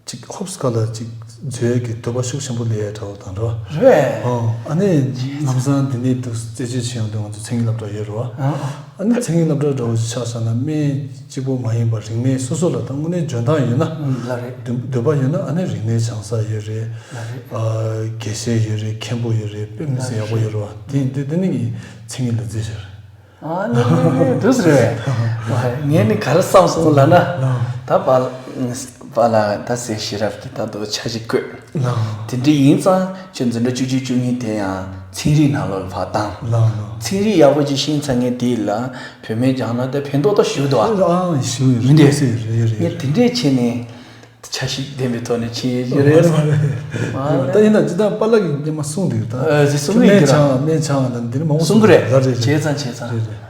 ཅིག་ཧོབ་སི་ཀ་ལ་ཅིག་འཛུལ་གྱི་འདོད་པ་ཤུགས་ཆེན་པོ་སླེབས་ཡ་འདྲ་བོ་དང་འདྲ་བ། རེད། ཨོ། ཨ་ནི་ལམ་སང་འདི་ནས་འདུག་རྩད་གཅོད་བྱེད་ཡོང་དུས་ང་ཚོ་མཚན་ཉིད་སློབ་གྲྭ་ཡོད་རེད་བ། ཨ་ནི་མཚན་ཉིད་སློབ་གྲྭ་འདྲ་བོ་ཞིག་ཆགས་བཞག་ན་སྨན་གཅིག་པོ་མ་ཡིན་པར་རིག་གནས་སོ་སོ་ལ་ད་དངོས་གནས་འཇོན་ཐང་ཡོད་ན། ལ་རེད། འདོད་འདོད་པ་ཡོད་ན་ཨ་ནི་རིག་གནས་སྦྱང་ས་ཡོད་རེད། ལ་རེད། ཨ། དགེ་བཤེས་ཡོད་རེད། མཁན་པོ་ཡོད་རེད། དཔེ་མི་སྲིད་ཡག་པོ་ཡོད་རེད་བ། དེ་ཡིན་དུས་དེ་ནི་ངའི་མཚན་ཉིད་ལ་རྩིས་བྱས་རེད། ཨ་ནི་ནི་ནི་དུས་རེད། ངས་ནི་ག་རེ་བསམ་སོང་ལབ་ན། ད་པཱ་པཱ་ལགས་ད་སྲས་ཤེས་རབ་ཀྱིས་ད་དུང་འཆར་གཞི་བཀོད། དེ་འདྲ་ཡིན་ཙང་ཁྱོད་འཛིན་གྲྭ་བཅུ་གཅིག་བཅུ་གཉིས་དེ་ཡང་ཚན་རིག་ནང་ལོགས་ལ་ཕར་བཏང་། ཚན་རིག་ཡག་པོ་ཅིག་ཤེས་ཚར་མཁན་དེ་ལ་བུད་མེད་སྦྱངས་ན་དེ་ཕན་ཐོགས་ད་ཞུ་འདུག་ཨ། ཨ་ཞུ་ཡོད་མི་འདུག་རེད་རེད་རེད། ངས་དེ་འདྲས་བྱས་ནས། འཆར་གཞི་ལྡན་པའི་ཐོག་ནས་ཕྱིན་ཡོད་རེད། མ་རེད། ད་ཡིན་ན་ཇི་ལྟར་པཱ་ལགས་ཀྱིས་སྔོན་མ་གསུངས་འདུག་ད། ཨ་ཅིག་གསུང་གི་ཡིན་སྨན་ཆང་སྨན་ཆང་ལ་འདིར་མང་པོ་གསུང་གི་རེད། ལ་རེད་རེད། བྱས་ཙང་བྱས་ཙང་། རེད་རེད།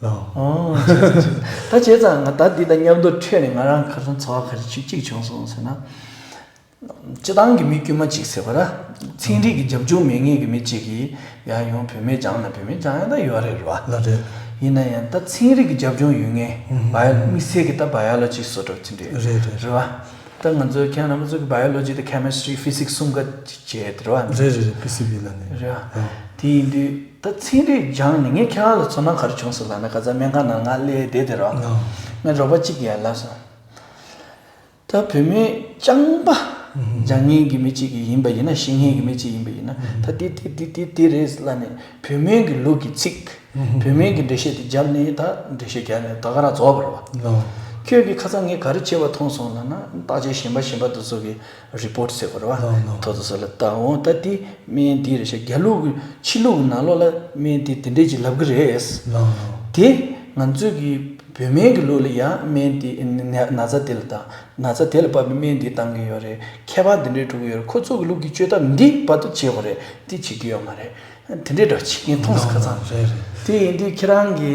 ལགས། ཨོ་བྱས་ཙང་བྱས་ཙང་། ད་བྱས་ཙང་ང་ད་འདི་དང་མཉམ་དུ་འཕྲད་ནས་ང་རང་ཁ་སང་ཚོར་བ་ག་རེ་ཅིག་ཅིག་བྱུང་སོང་ཟེར་ན། སྤྱི་བཏང་གི་མི་དཀྱུས་མ་གཅིག་ཟེར་བ་ར། ཚན་རིག་གི་རྒྱབ་ལྗོངས་མེད་མཁན་གྱི་མི་གཅིག་གིས་ཡར་ཡོང་བུད་མེད་སྦྱངས་ན་བུད་མེད་སྦྱང་ཡ་ད་ཡོད་རེད་རེད་བ། ལགས་རེད། ཡིན་ན་ཡང་ད་ཚན་རིག་གི་རྒྱབ་ལྗོངས་ཡོད་མཁན། བ་ཡོ་དམིགས་བསལ་གྱི་ད་བ་ཡོ་ལོ་ཇི་བཟོ་འདྲ་ཚན་རིག་རེད་རེད། རེད་བ། ད་ང་ཚོའི་ཁྱེད་རྣམ་པ་ཚོ་གི་བ་ཡོ་ལོ་ཇི་དང་ཁེ་མི་སི་ཊི་རི་ཕི་སིག་སི་གསུམ་ཀ་ཅིག་བྱས་རེད་བ། རེད་རེད་རེད། པི་སི་བི་ལ་ནི། རེད་བ། དེ་ཡིན་དུས་ད་ཚན་རིག་སྦྱངས་ནས་ངས་ཁྱེད་རང་ལ་ཚོར་སྣང་ག་རེ་བྱུང་སོང་ལབ་ན། ཁ་སང་སྨན་ཁང་ནང་ང་སླེབས་བསྡད་དེ་རེད་བ། ངའི་རོགས་པ་གཅིག་གིས་ཡར་ལབ་སོང་། ད་བུད་མེད་རྐྱང་པ་སྦྱང་མཁན་གྱི་མི་གཅིག་གིས་ཡིན་པ་ཡིན་ན། ཤེས་མཁན་གྱི་མི་གཅིག་ཡིན་པ་ཡིན་ན། ད་དེ་དེ་དེ་དེ་དེ་རེད་ལབ་ནས་བུད་མེད་ཀྱི་ལུགས་ཀྱི་ཚིག་བུད་མེད་ཀྱི་འགྲེལ་བཤད་དེ་བརྒྱབ་ནས་ད་འགྲེལ་བཤད་བརྒྱབ་ནས་ད་ག་རང་རྫོགས་པ་རེད་བ། ཁྱོད་ཀྱིས་ཁ་སང་ངས་ག་རེ་བྱས་པ་མཐོང་སོང་ལབ་ན། བརྟག་དཔྱད་གཞན་པ་གཞན་པ་དེ་ཚོ་གི་རི་པོ་ཊི་ཟེར་དགོས་རེད་བ། ཐོ་དེ་ཚོ་ལ་ལྟ་འོང་། ད་དེ་སྨན་འདི་རེད་ཤག་རྒྱ་ལུགས་ཀྱི་ཕྱི་ལུགས་ཀྱི་ནང་ལོགས་ལ་སྨན་འདི་དེ་འདྲས་ཅིག་ལབ་ཀྱི་རེད། དེ་ང་ཚོས་ཀྱི་བུད་མེད་ཀྱི་ལུགས་ལ་ཡང་སྨན་དེ་ན་ན་ཚ་དེ་ལ་བཏང་། ན་ཚ་དེ་ལ་བབས་པའི་སྨན་དེ་བཏང་གི་ཡོད་རེད། ཁྱད་པར་འདི་འདྲའི་འགྲོ་གི་ཡོད་རེད། ཁོ་ཚོ་གི་ལུགས་ཀྱི་བཅོས་ཐབས་འདི་བར་དུ་བྱེད་དགོས་རེད། འདི་བྱེད་ཀྱི་ཡོད་མ་རེད། དེ་འདྲའི་འདྲ་བྱེད་ཀྱི་མཐོང་སོང་། ཁ་སང་རེད་རེད། དེ་ཡིན་དུས་ཁྱེད་རང་གི་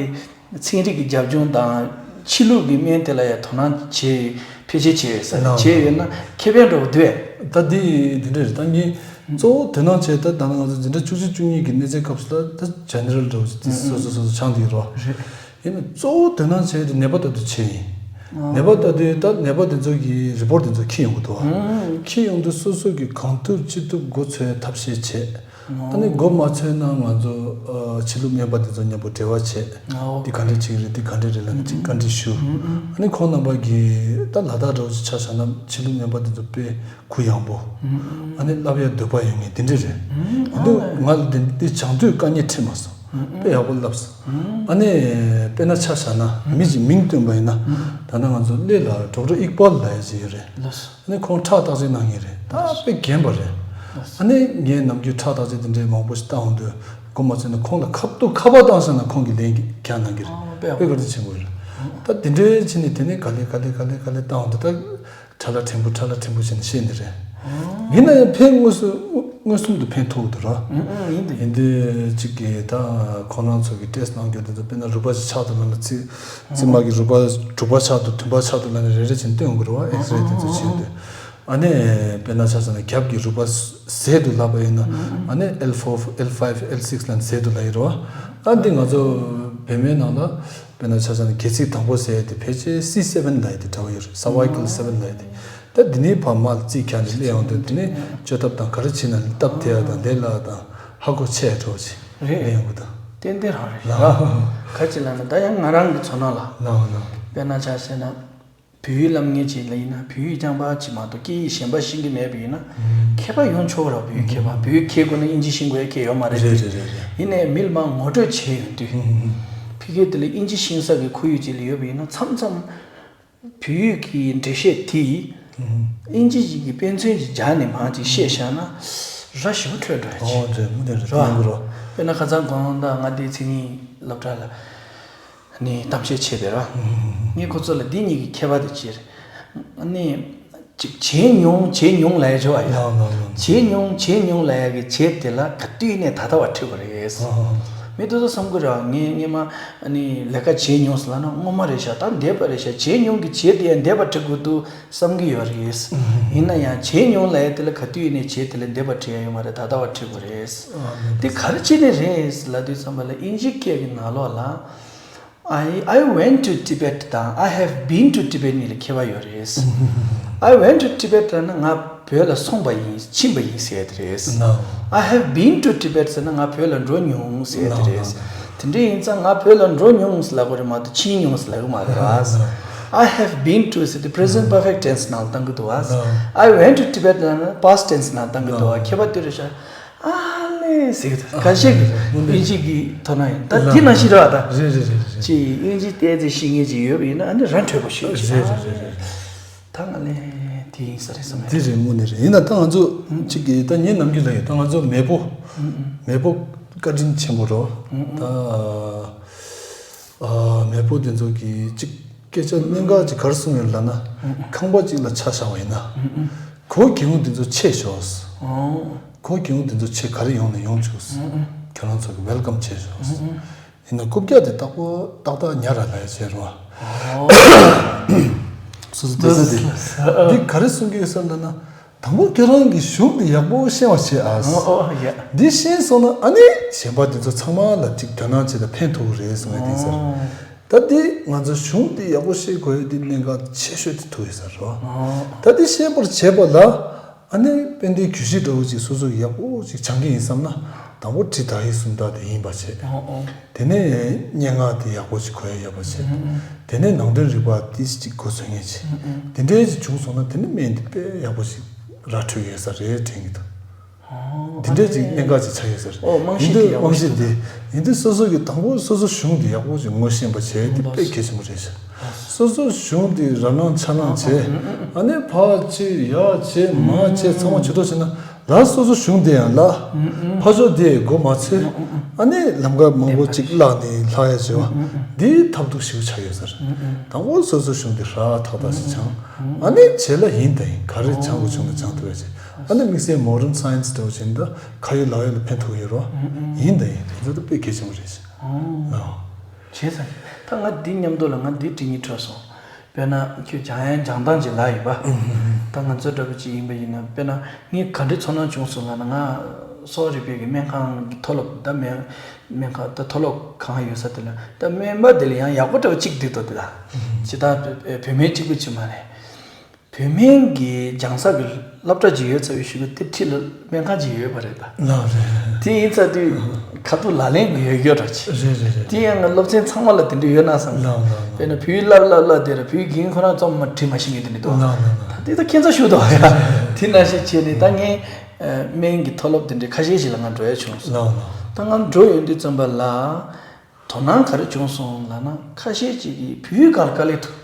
ཚན་རིག་གི་རྒྱབ་ལྗོངས་དང་ཕྱི་ལུགས་ཀྱི་སྨན་དེ་ལ་ཡང་དོ་སྣང་བྱེད་ཕལ་ཆེར་བྱས་ཡོད་ས་རེད། བྱས་ཡོད་ན་ཁེ་ཕན་འདྲ་བོ་འདུག་ཨེ། ད་འདི་འདི་འདྲ་རེད། ད་ངས་གཙོ་བོ་དོ་སྣང་བྱས། ད་ད་ང་ཚོ་འཛིན་གྲྭ་བཅུ་གཅིག་བཅུ་གཉིས་ཀྱི་གནས་ཚད་སྐབས་སུ་ད་ད་ཇེ་ནེ་རལ་འདྲ་བོ་ཞིག་སོ་སོ་སོ་སོ་སྦྱངས་འདུག་རོ། རེད། ཡིན་ན་གཙོ་བོ་དོ་སྣང་བྱས་དེ་ནད་པ་ལྟ་དུས་བྱས་ཡིན། ནད་པ་ལྟ་དུས་ད་ནད་པ་དེ་ཚོ་གི་རི་པོ་ཊི་དེ་ཚོ་འཁྱེར་ཡོང་གི་འདུག་བ། འཁྱེར་ཡོང་དུས་སོ་སོ་གི་གང་ཐུབ་ཅི་ཐུབ་མགོ་ཚོས་ཐབས་ཤེས་བྱས། ཨ་ནི་མགོ་མ་ཚོས་ན་ང་ཚོ་ཨ་ཕྱི་ལུགས་སྨན་པ་དེ་ཚོ་མཉམ་པོ་འབྲེལ་བ་བྱས། འདི་ག་འདྲས་བྱེད་ཀྱི་རེད། འདི་ག་འདྲས་རེད་ལབ་ནས་ཅིག་བཀའ་འདྲི་ཞུ། ཨ་ནི་ཁོང་རྣམ་པ་གིས་ད་ལ་དྭགས་འདྲ་བོ་ཅིག་ཆ་བཞག་ན་ཕྱི་ལུགས་སྨན་པ་དེ་ཚོ་དཔེ་གུ་ཡངས་པོ། ཨ་ནི་བསླབ་ཡ་འདོད་པ་ཡོད་མཁན་དེ་འདྲས་རེད། འདི་ང་ལ་འདི་འདི་སྦྱང་དུས་དཀའ་ངལ་འཕྲད་མ་སོང་། དཔེ་ཡག་པོ་བསླབས་སོང་། ཨ་ནི་དཔེར་ན་ཆ་བཞག་ན་མི་གཅིག་མིང་བཏོན་པ་ཡིན་ན། ད་ལྟ་ང་ཚོ་གླེ་ལ་ཌོག་ཊར་ཨིག་བཱལ་ལབ་ཡ་ཅིག་ཡོད་རེད། ཨ་ནི་ཁོང་ཁྲག་བརྟག་དཔྱད་གནང་མཁན་རེད། ད་དཔེ་རྒན་པ་རེད། ཨ་ནི་ངས་ནམ་རྒྱུན་ཁྲག་བརྟག་དཔྱད་དེ་འདྲའི་མང་པོ་ཞིག་བཏང་འོང་དུས་མགོ་མ་ཚོས་ན་ཁོང་ལ་ཁ་ཐུག་ཁ་པར་བཏང་བཞག་ན་ཁོང་གིས་ལན་རྒྱག་གནང་གི་རེད། དཔེ་ག་རེ་ཆེན་པོ་རེད། ད་དེ་འདྲའི་ཕྱིན་ནས་དེ་ནས་ག་ལེ་ག་ལེ་ག་ལེ་ག་ལེ་བཏང་འོང་དུས་ད་ཁྲ་ལ་ཕྲན་བུ་ཁྲ་ལ་ཕྲན་བུ་བྱས་ནས་བཤད་འདི་རེད། ཡིན་ན་ཡང་ཕན་མངོན་སུམ་མངོན་སུམ་དུ་ཕན་ཐོགས་འདུག་ར། ཡིན་དུས་གཅིག་གིས་ད་ཁོང་རང་ཚོ་གི་ཊེ་སི་ཊི་གནང་རྒྱུ་དེ་ཚོ་དཔེར་ན་རུས་པ་ཅིག་ཆག་འདུག་ལབ་ན་ཚི་ཚི་མ་གི་རུས་པ་དྲུག་པ་ཆག་འདུག་བདུན་པ་ཆག་འདུག་ལབ་ནས་རེ་རེ་བྱས་ནས་སྟོན་དགོས་རེད་བ། ཨེག་སི་རེ་དེ་ཚོ་བྱས་དུས། ཨ་ནི་དཔེར་ན་ཆ་བཞག་ན་རྒྱབ་ཀྱི་རུས་པ་ཟད་འདུག་ལབ་པ་ཡིན་ན། ཨ་ནི་ཨེལ་ཕོར་ཨེལ་ཕའིབ་ཨེལ་སིགས་ལབ་ནས་ཟད་འདུག་ལབ་ཡོད་རེད་བ། ཨ་འདི་ང་ཚོ་བོད་སྨན་ནང་ལ་དཔེར་ན་ཆ་བཞག་ན་སྒལ་ཚིགས་དང་པོ་ཟད་དེ་ཕལ་ཆེར་སི་སེ་བེན་ལབ་ཡ་དེ་འདྲ་བོ་ཡོད་རེད། སར་ཝའི་ཀལ་སེ་བེན་ལབ་ཡ་དེ། ད་འདི་ནས་ཕར་མར་རྩིས་རྒྱག་ནས་སླེབས་ཡོང་དུས་དེ་ནས་བཅོས་ཐབས་དང་ག་རེ་བྱས་ན་སྟབས་བདེ་ཡ་དང་ལས་སླ་བ་དང་ཧ་གོ་ཆེ་འགྲོ་ཅིག་རེད། སླེབས་ཡོང་གི་འདུག་ཏན་ཏན་རང་རེད། ལགས། ག་ཅི་ལབ་ན་ད་ཡང་ང་རང་གི་ཚོར་སྣང་ལ། ལགས་ལགས། དཔེར་ན་ཆ་བཞག་ན་བོད་ཡིག་སློབ་མཁན་ཅིག་ལ་ཡིན་ན་བོད་ཡིག་རྐྱང་པ་ཅིག་མ་གཏོགས་སྐད་ཡིག་གཞན་པ་ཤེས་ཀྱི་མེད་པ་ཡིན་ན་མཁས་པ་ཡོང་ཆོག་ར། བོད་ཡིག་མཁས་པ། བོད་ཡིག་མཁས་དགོས་ན་དབྱིན་ཇི་ཤེས་དགོས་ཡ་གལ་ཡོད་མ་རེད། རེད་རེད་རེད་རེད། ཡིན་ནའི་མི་ལ་མར་ངོ་སྤྲོད་བྱས་ཡོང་དུས། ཕ་གི་དེ་ལ་དབྱིན་ཇི་ཤེས་ས་གི་ཁོར་ཡུག་ཅིག་ལ་ཡོད་པ་ཡིན་ན་མཚམས་མཚམས། བོད་ཡིག་གི་འགྲེལ་བཤད་དེ་དབྱིན་ཇི་ཡི་གི་དཔེ་མཚོན་ཅིག་སྦྱར་ནས་མར་ཅིག་བཤད་བཞག་ན་ར་ཞིབ་པོ་འཕྲོད་འགྲོ་ཡ་ཅིག་ཨོ་རེད། མུ་མཐུད་རེད། རེད་བ། ཡིན་གྱི་རེད། དཔེར་ན་ཁ་སང་དགོང་དག་ང་དེ་མཚན་ཉིད་སློབ་གྲྭ་ལ་ནི་གཏམ་བཤད་བྱས་པས་ར། ངས་ཁོ་ཚོ་ལ་འདི་གཉིས་ཀྱི་ཁྱད་པར་དེ་ཅི་རེད། ནི་ཅིག་བྱས་མྱོང་བྱས་མྱོང་ལབ་ཡ་ཅིག་ཡོད་པ་ཡ། ལགས་ལགས་ལགས། བྱས་མྱོང་བྱས་མྱོང་ལབ་ཡ་གི་བྱས་དེ་ལ་ག་དུས་ནས་ད་ལྟ་བ་འཁྲིད་དགོས་རེད། ཨ་ཧ། མི་དེ་ཚོ་བསམ་གི་རེད་བ། ངས་སྔོན་མ་ནི་ལས་ཀ་བྱས་མྱོང་ཟེར་ལབ་ན་སྔོན་མ་རེད་ཤག་ད་འདས་པ་རེད་ཤག་བྱས་མྱོང་གི་བྱས་དེ་ཡང་འདས་པ་འཁྲིད་དགོས་འདུག་བསམ་གི་ཡོད་རེད། ཡིན་ན་ཡང་བྱས་མྱོང་ལབ་ཡ་དེ་ལ་ག་དུས་ནས་བྱས་དེ་ལ་འདས་པ་འཁྲིད་ཡ་ཡོད་མ་རེད། ད་ལྟ་བ་འཁྲིད་དགོས་རེད། ཨ་ནི་དེ་ག་རེ་བྱས་ནས་རེད་ལབ་དུས་ཙམ་པ་ལ་དབྱིན་ཇི་སྐད་ཀྱི་ནང་ལོགས་ལ། I I went to Tibet དང་I have been to Tibet གཉིས་ལ་ཁྱད་པར་ཡོད་རེད། I went to Tibet ལབ་ན་ང་བོད་ལ་སོང་པ་ཡིན། ཕྱིན་པ་ཡིན་ཟེར་ཡ་དེ་རེད། ལགས། I have been to Tibet ཟེར་ན་ང་བོད་ལ་འགྲོ་མྱོང་ཟེར་ཡ་དེ་རེད། ལགས་ལགས། དེ་འདྲ་ཡིན་ཙང་ང་བོད་ལ་འགྲོ་མྱོང་ཟེར་ལབ་དགོས་རེད་མ་གཏོགས་ཕྱིན་མྱོང་ཟེར་ལབ་གི་མ་རེད་བ། ལགས། I have been to ཟེར་དེ་present perfect tense ནང་བཏང་གི་འདུག་བ། ལགས། I went to Tibet ལབ་ན་past tense ནང་བཏང་གི་འདུག་བ། ལགས། ཁྱད་པར་དེ་རེད་ཤག་ཨ་ལས་ཟེར་གི་འདུག་ཁ་ཤས་ཀྱིས་དབྱིན་ཇི་གི་དོ་སྣང་ཡོད། ད་དེ་ནང་བཞིན་རེད་བ་ད། རེད་རེད་རེད་རེད། ཅིག་དབྱིན་ཇི་ཏོག་ཙམ་ཤེས་མཁན་ཅིག་ཡོད་པ་ཡིན་ན་ཨ་ནི་ར་འཕྲོད་པོ་ཞིག་རེད་རེད་རེད་རེད། ད་ང་ལས་དེ་ཡིན་ས་རེད་བསམ་ཡ། དེ་རེད། དངོས་གནས་རེད། ཡིན་ན་ད་ང་ཚོ་གཅིག་གིས་ད་ངའི་ནམ་རྒྱུན་ལ་ཡོད། ད་ང་ཚོ་མེས་པོ་མེས་པོ་བཀའ་དྲིན་ཆེན་པོ་རོ། ད་ཨ་མེས་པོ་དེ་ཚོ་གིས་གཅིག་སྐད་ཆ་གནད་འགག་ཅིག་ག་རེ་གསུངས་ཡོད་ལབ་ན། ཁང་པ་གཅིག་ལ་ཆ་བཞག་པ་ཡིན་ན། གོ་གི་ཡོང་དེ་ཚོ་ཆེ་ཤོས། གོ་གི་ཡོང་དེ་ཚོ་ཆེ་ག་རེ་ཡོང་ན་ཡོང་ཆོག་ཁྱོད་རང་ཚོ་གི་ཝེལ་ཀམ་ཆེ་ཤོས། ཡིན་ན་རྐུབ་བཀྱག་དེ་ཏག་པོ་ཏག་ཏག་ཉར་ར་ལ་ཡ་བྱེད་རོགས། སོ་སོ་སྡོད་ས་དེ། འདི་ག་རེ་གསུང་གི་ཡོད་ས་ལབ་ན། དང་པོ་ཁྱེད་རང་གི་གཞུང་འདི་ཡག་པོ་ཤེས་པ་བྱེད་ཨ། ཨོ་ཨོ་ཡ། འདི་ཤེས་སོང་ན་ཨ་ནི་གཞན་པ་འདི་ཚོ་ཚང་མ་ལ་ཅིག་དོ་སྣང་བྱེད་ད་ཕན་ཐོགས་རེད་གསུང་ཡ་དེ་ཟེར། ཨོ། ད་འདི་ང་ཚོ་གཞུང་འདི་ཡག་པོ་ཤེས་དགོས་ཡ་འདི་གནད་འགག་ཆེ་ཤོས་དེ་ཐུག་ཡོད་ས་རེད། ཨོ། ད་འདི་ཤེས་པར་བྱེད་པ་ལ། ཨ་ནི་དཔེ་འདིའི་གྱོད་གཞི་འདྲ་བོ་ཅིག་སོ་སོ་ཡག་པོ་ཅིག་སྦྱང་གི་ཡིན་བསམ་ན། དང་པོ་དྲི་དག་ཡིག་སུམ་རྟགས་དེ་ཡིན་པ་བྱེད། ཨོ་ཨོ། དེ་ནས་སྙན་ངག་དེ་ཡག་པོ་ཅིག་གོ་ཡ་ཡོད་པ་བྱེད། ཨོ་ཨོ། དེ་ནས་ནང་དོན་རིག་པ་ཏིས་ཅིག་གོ་ཚོད་ངེས་བྱེད། ཨོ་ཨོ། དེ་འདྲའི་ཅིག་བྱུང་སོང་ན་དེ་ནི་སྨན་དེ་དཔེ་ཡག་པོ་ཅིག་ར་འཕྲོད་ཡོད་ས་རེད་དྲན་གྱི་འདུག་ཨོ། དེ་འདྲའི་ཅིག་གནད་འགག་ཅིག་ཆགས་ཡོད་ས་རེད། ཨོ། རྨང་གཞི་དེ་ཡག་པོ་རྨང་གཞི་ཅིག་དེ་ཡིན་དུས་སོ་སོ་གི་དང་པོ་སོ་སོ་གཞུང་དེ་ཡག་པོ་ཅིག་ངོ་ཤེས་པ་བྱེད་དེ་དཔེ་གལ་ཆེན་པོ་རེད་ཤག་སོ་སོ་གཞུང་དེ་ར་ལངས་ཆ་ལངས་བྱས། ཨ་ནི་ཕར་ཕྱིན་ཡར་ཕྱིན་མར་ཕྱིན་ཚང་མ་ཇུས་གཏོགས་བྱས་ན་ལ་སོ་སོ་གཞུང་དེ་ཡང་ལ། ཕར་ཕྱོགས་དེ་མགོ་མ་ཚོས། ཨ་ནི་ལམ་ཁ་མང་པོ་ཅིག་བརླག་ནས་ལྷག་ཡ་བྱེད་པ། འདིའི་ཐབས་སྡུག་ཞིག་ཆགས་ཡོད་ས་རེད། དང་པོ་སོ་སོ་གཞུང་དེ་ར་ཐག་ཐག་ཞིག་སྦྱང་། ཨ་ནི་རྗེས་ལ་ཡིན་ད་ཡིན་ག་རེ་སྦྱང་དགོས་བྱུང་ན་སྦྱང་ཐུབ་ཡ་བྱེད། ཨ་ནི་དམིགས་བསལ་མོ་ཌན་སའེན་སི་འདྲ་བོ་བྱས་ན་ད་ཁ་ཡོད་ལག་ཡོད་ལ་ཕན་ཐོགས་ཡོད་རོ། ཡིན་ད་ཡིན་དེ་ཚོ་ད་དཔེ་གལ་ཆེན་པོ་རེད་ཤག་ཨོ། བྱས་ཙང་། ད་ང་འདི་མཉམ་དུ་ལ་ང་འདི་དྲི་ངེས་འཕྲོད་སོང་། དཔེར་ན་ཁྱོད་སྦྱང་ཡ་སྦྱང་སྟངས་ཅིག་ལབ་ཡིན་པ། ད་ང་ཚོ་འདྲ་པོ་ཅིག་ཡིན་པ་ཡིན་ན་དཔེར་ན་ངས་ག་འདྲའི་ཚོར་སྣང་བྱུང་སོང་ལབ་ན་ང་གསོ་བ་རིག་པའི་གི་སྨན་ཁང་གི་མཐོ་སློབ་ད་སྨན་སྨན་ཁང་ད་མཐོ་སློབ་གང་ཡོད་ས་དེ་ལ་ད་སྨན་པ་དེ་ལ་ཡང་ཡག་པོ་འདྲ་པོ་གཅིག་འདུག་ཏོ་དེ་ལ། ཇི་ལྟར་བོད་སྨན་གཅིག་པུ་ཅིག་མ་རེད། བོད་སྨན་གྱི་སྦྱང་ས་གི་སློབ་གྲྭ་ཅིག་ཡོད་ཚར་བའི་གཞུག་གུ་དེ་འཁྲིས་ལ་སྨན་ཁང་ཅིག་ཡོད་པ་རེད་པ། ལགས་རེད། དེ་ཡིན་ཚར་དུས་ཁ་ཐུག་ལག་ལེན་དགོས་ཡོད་ཡོད་འདྲ་ཅིག་རེད་རེད་རེད། དེ་ཡང་ང་སློབ་ཚན་ཚང་མ་ལ་དེ་འདྲ་ཡོད་ན་བསམ། ལགས་ལགས་ལགས། དཔེར་ན་བོད་ཡིག་བསླབ་བསླབ་བསླབ་དེ་ར་བོད་ཡིག་རྒན་ཁོ་རང་ཙམ་མ་དྲི་མ་ཤེས་མཁན་དེ་འདྲ་འདུག་ལགས་ལགས་ལགས། ད་དེ་ད་ཁྱད་མཚར་ཤོས་འདུག་ཡ། དེ་ནང་བཞིན་བྱས་ནས་ད་ངས་སྨན་གྱི་མཐོ་སློབ་དེ་འདྲའི་ཁ་ཤས་ཤིག་ལ་ང་འགྲོ་ཡ་བྱུང་སོང་། ལགས་ལགས། ད་ང་འགྲོ་ཡོང་དུས་ཙམ་པ་ལ། དོ་སྣང་ག་རེ་བྱུང་སོང་ལབ་ན། ཁ་ཤས་ཅིག་གིས་བོད་ཡིག་སྒང་ལ་དཀའ་ལས་འདུག་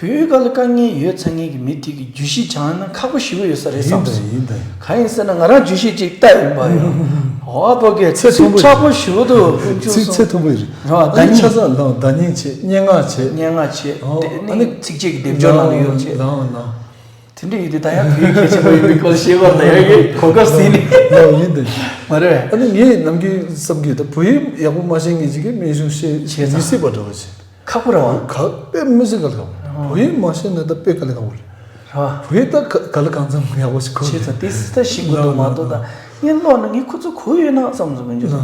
བོད་ཡིག་སྒང་ལ་དཀའ་ངལ་ཡོད་ཚ་ངལ་གྱི་མི་དེ་གིས་བརྗོད་གཞི་སྦྱངས་ན་ཁག་པོ་ཞེ་པོ་ཡོད་ས་རེད་བསམ་སོང་། ཡིན་དང་ཡིན་དང་། གང་ཡིན་ཟེར་ན་ང་རང་བརྗོད་གཞི་ཅིག་བལྟས་ཡིན་པ་ཡང་། འོ་ཨ་ཕོ་གས་ཚིག་ཚིག་མཐོན་པོ་ཚིག་ཁྲག་པོ་ཞེ་པོ་འདུག་ཀུན་ཆུ་ཚིག་སོང་། ཚིག་མཐོན་པོ་ཡིན་རེད། རོ་ཨ་ད་ནི་ཉིན་ཆ་ཚང་ལ་བརྡ་རྙིང་བྱེད། སྙན་ངག་བྱེད། སྙན་ངག་བྱེད། ཨོ་དེ་ཨ་ནི་ནི་ཚིགས་བཅད་ཀྱི་སྡེབ་སྦྱོར་ནང་ལ་ཡོད་བྱེད། ལའོ་ལའོ། དེ་འདྲ་ཡིན་དུས་ད་ཡང་བོད་ཡིག་གལ་ཆེན་པོ་ཡིན་པའི་སྐོར་ཤེས་པར་ད་ཡང་གི་གོ་སྐབས་ཟིན་ནས། ལའོ་ཡིན་དེ། མ་རེད། ཨ་ནི་ངས་ནམ་རྒྱུན་བསམ་གྱི་ད་བོད་ཡིག་ཡག་པོ་མ་ཤེས་མཁན་ཅིག་གིས་སྨན་གཞུང་བཤད་བཤད་མི་སྲིད་པ་འདྲ་བ་ཞིག་ཁག་པོ་རེད་བ། ག་དཔེ་མི་སྲིད་ག་ལ་ཁག་པོ། བོད་ཡིག་མ་ཤེས་ན་ད་དཔེ་ག་ལ་ཁག་པོ་རེད། རེད་བ། བོད་ཡིག་ད་ག་ག་ལ་གང་འཚམ་ཡག་པོ་ཞིག་གོ་བྱས་ཙང་དེ་སྲིད་ད་ཤེས་དགོས་འདུག་མ་གཏོགས་ད་ངས་ཀློག་ན་ངས་ཁོ་ཚོ་གོ་ཡོད་ན་བསམ་བསམ་མི་འགྱུར།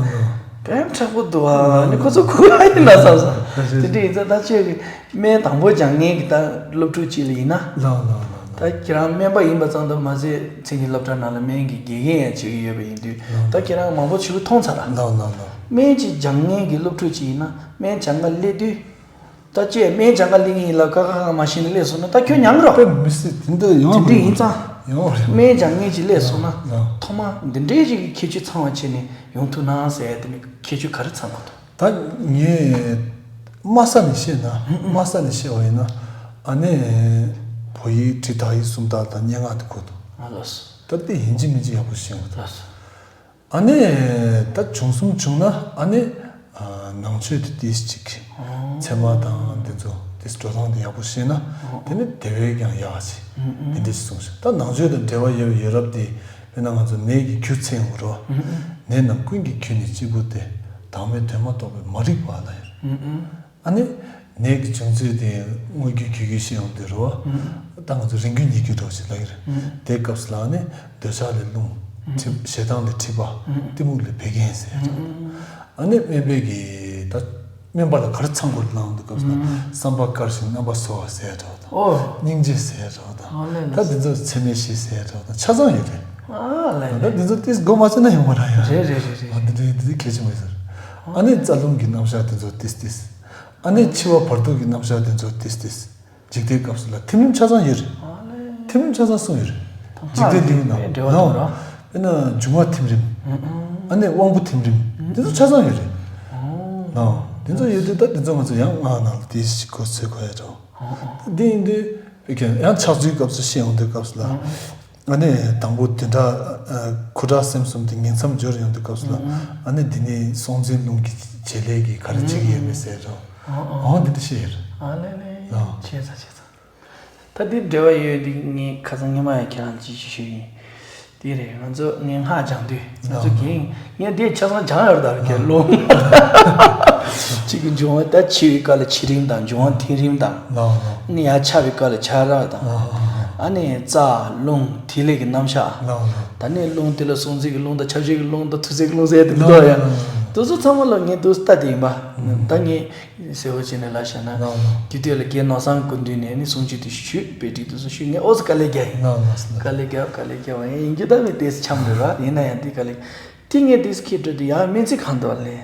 དཔེ་མཁྲེགས་པོ་འདུག་ཨ་ནི་ཁོ་ཚོ་གོ་ཡ་ཡིན་ན་བསམ་བསམ། དེ་འདྲ་ཡིན་ཙང་ད་ཁྱེད་ཀྱི་སྨན་དང་པོ་སྦྱང་མཁན་གྱི་ད་སློབ་ཕྲུག་ཅིག་ལ་ཡིན་ན། ལའོ་ལའོ་ལའོ་ལའོ། ད་ཁྱེད་རང་སྨན་པ་ཡིན་པ་ཙམ་དུ་མ་ཟད་མཚན་གྱི་སློབ་གྲྭ་ནང་ལ་སྨན་གྱི་དགེ་རྒན་ཡང་བྱེད་ཀྱི་ཡོད་པ་ཡིན་དུས། ལའོ། ད་ཁྱེད་རང་མང་པོ་ཞིག་མཐོང་ཚར་ལ། ལའོ་ལའོ་ལའོ། སྨན་ཅིག་སྦྱང་མཁན་གྱི་སློབ་ཕྲུག་ཅིག་ཡིན་ན་སྨན་སྦྱང་ག་སླེབས་དུས། ད་ཅེས་སྨན་སྦྱང་ག་སླེབས་མཁན་ཡིན་ལ་ཀ་ཁ་ག་མ་ཤེས་ནས་སླེབས་སོང་ན་ད་ཁྱོད་ཉམས་རོགས། དཔེ་མི་སྲིད་དེ་འདྲ་ཡོང་དེ་འདྲ་ཡིན་ཙང་། ཡོང་རེད། སྨན་སྦྱང་མཁན་ཅིག་སླེབས་སོང་ན། ལའོ། ཐོག་མ་འདི་འདྲའི་ཅིག་གི་ཁྱད་ཆོས་ཚང་བ་བྱས་ནས་ཡོང་ཐུབ་ན་ཟེར་དེ་ནི་ཁྱད་ཆོས་ག་རེ་ཚང་དགོས་འདུག་ད་ངས་དམའ་ས་ནས་བཤད་ན་དམའ་ས་ནས་བཤད་པ་ཡིན་ན་ཨ་ནི་བོད་ཡིག་འབྲི་དག་ཡིག་སུམ་རྟགས་དང་སྙན་ངག་དེ་གོ་འདུག་ཨ་ལགས་སོ། ད་དེ་ཡིན་གཅིག་མིན་གཅིག་ཡག་པོ་ཤེས་དགོས་འདུག་ཨ་ནི་ད་བྱུང་གསུམ་བྱུང་ན་ཨ་ནི་ནང་ཆོས་དེ་ཏིས་ཅིག་ཚད་མ་དང་དེ་ཚོ་ཏིས་འགྲོ་སྟངས་དེ་ཡག་པོ་ཤེས་ན་དེ་ནི་དེ་བས་ཀྱང་ཡག་ཅིག་དེ་འདྲ་ཞིག་གསུངས་ཤག་ད་ནང་ཆོས་དང་འབྲེལ་བ་ཡོད་པའི་ཡོད་རབས་དེ། དཔེར་ན་ང་ཚོ་ནད་ཀྱི་རྒྱུ་མཚན་ཡོང་རོགས། ནད་རྣམས་ཀུན་གྱི་རྒྱུ་ནི་གཅིག་པུ་སྟེ། བདག་མེད་དོན་མ་རྟོགས་པས་མ་རིག་པ་ལ་ཡང་། ཨ་ནི་ནད་ཀྱི་བྱུང་ཚུལ་དེ་དངོས་རྒྱུ་རྒྱུ་རྒྱུ་ཞིག་ཡོང་དུས་རོ། ད་ང་ཚོ་རིང་རྒྱུ་ཉེ་རྒྱུ་འགྲོ་ཞིག་ལ་ཡིན། དེའི་སྐབས་སུ་ལ་ནི་འདོད་ཆགས་ལས་རླུང་། ཞེ་སྡང་ལས་མཁྲིས་པ། གཏི་མུག་ལས་བད་ཀན་ཟེར། ཨ་ནི་སྨན་པས་ཀྱི་ད། སྨན་པ་ལ་ག་རེ་ཚང་དགོས་ལབ་དུས་སྐབས་སུ་ན། བསམ་པ་དཀར་ཞིང་རྣམ་པ་གསལ་བ་ཟེར་འགྲོ་དང་། ཨོ། སྙིང་རྗེ་ཟེར་འགྲོ་དང་། ཨོ་ལེ་ལེ། ད་འདི་ཚོ་ཚད་མེད་བཞི་ཟེར་འགྲོ་དང་ཆ་ཚང་ཡོད་རེད། ཨ་ལེ་ད་ལེ། འདི་ཚོ་ཏིས་སྒོ་མ་ཕྱེ་ན་ཡོང་མ་ར་ཡོད་རེད་རེད་རེད་རེད། ཨ་འདི་འདི་འདི་གལ་ཆེན་པོ་ཡོད་ཟེར། ཨ་ནི་རྩ་རླུང་གི་རྣམ་གཞག་འདི་ཚོ་ཏིས་ཏིས། ཨ་ནི་འཆི་བ་བར་དོ་གི་རྣམ་གཞག་འདི་ཚོ་ཏིས་ཏིས། འཇིག་རྟེན་སྐབས་སུ་ལ་ཐིམ་རིམ་ཆ་ཚང་ཡོད་རེད། ཨ་ལེ། ཐིམ་རིམ་ཆ་ཚང་གསུངས་ཡོད་རེད། འཇིག་རྟེན་གླིང་ནང་འབྲེལ་བ་ནའོ། འདུག་ར། དཔེར་ན་འབྱུང་བ་ཐིམ་རིམ། ཨ་ནི་དབང་པོ་ཐིམ་རིམ། འདི་ཚོ་ཆ་ཚང་ཡོད་རེད། ནའོ། འདི་ཚོ་ཡོད་དུས་ད་འདི་ཚོ་ང་ཚོ་ཡང་སྔགས་ནང་ལ་དེ་ཞིག་གོ་ཚོད་གོ་ཡ་འགྲོ། འདི་ཡིན་དུས་ཡང་ཕྱག་ཚོའི་སྐབས་སུ་ཤེས་ཡོང་དུས་སྐབས་སུ་ལ། ཨ་ནི་དང་པོ་དེ་འདྲ་ཁུ་ཁྲག་སེམས་གསུམ་དེ་ཉིང་མཚམས་སྦྱོར་ཡོང་དུས་སྐབས་སུ་ལ། ཨ་ནི་འདི་ནི་སྲོག་འཛིན་རླུང་གི་བྱེད་ལས་ཀྱི་ག་རེ་བྱེད་ཀྱི་ཡོད་མེད་ཟེར་འགྲོ། འོ་འདི་འདྲ་ཤེས་ཡོད་རེད། ཨ་ལེ་ལེ། ཨ། བྱས་ཙང་བྱས་ཙང་། ད་འདི་འབྲེལ་བ་ཡོད་འདི་ངས་ཁ་སང་སྔོན་མ་ཡང་ཁྱེད་རང་ཅིག་ཅིག་ཞུས་ཡིན། འདི་རེད་ང་ཚོ་ངས་སྔགས་སྦྱང་དུས་ང་ཚོ་རྒན་ངས་འདི་ཆ་ཚང་སྦྱང་ཡོད་རེད་ད་རེད་ལོ། གཅིག་གི་འབྱུང་བ་ད་འཆི་བའི་སྐབས་ལ་འཆི་རིམ་དང་འབྱུང་བ་ཐིམ་རིམ་དང་། ནི་ཡར་ཆགས་པའི་སྐབས་ལ་ཆགས་རབས་དང་། ཨ་ནི་རྩ་རླུང་ཐིག་ལེ་གི་རྣམ་གཞག་ད་ནི་རླུང་དེ་ལ་སྲོག་འཛིན་གྱི་རླུང་དང་ཆབ་ཆེན་གྱི་རླུང་དང་མཐུ་རྩལ་གྱི་རླུང་ཟེར་དེ་འདུག་ཡ། དེ་ཚོ་ཚང་མ་ལ་ངས་དུས་ལྟ་དེ་ཡིན་པ། ད་ངས། ཟེར་བ་བྱས་ནས་ལ་བྱས་ན། ལགས་ལགས། དེ་དུས་ལ་རྒན་ནོར་བཟང་སྐུ་མདུན་ནས་ནི་གསུང་ཆོས་དེ་ཞུས་པའི་འགྲིག་འདུག་སོ་ཞུས་ངས་ཨོ་ཙི་དཀའ་ལས་རྒྱག་ཡིན། ལགས་ལགས་ལགས། དཀའ་ལས་རྒྱག་དཀའ་ལས་རྒྱག་པ་ཡིན་ཡིན་གྱི་ད་མི་དེ་འཆམ་རེད་ར་ཡིན་ན་ཡང་དེ་དཀའ་ལས། དེ་ངས་དེ་ཁྱེད་འགྲོ་དུས་ཡང་སྨན་རྩིས་ཁང་དུ་ལས།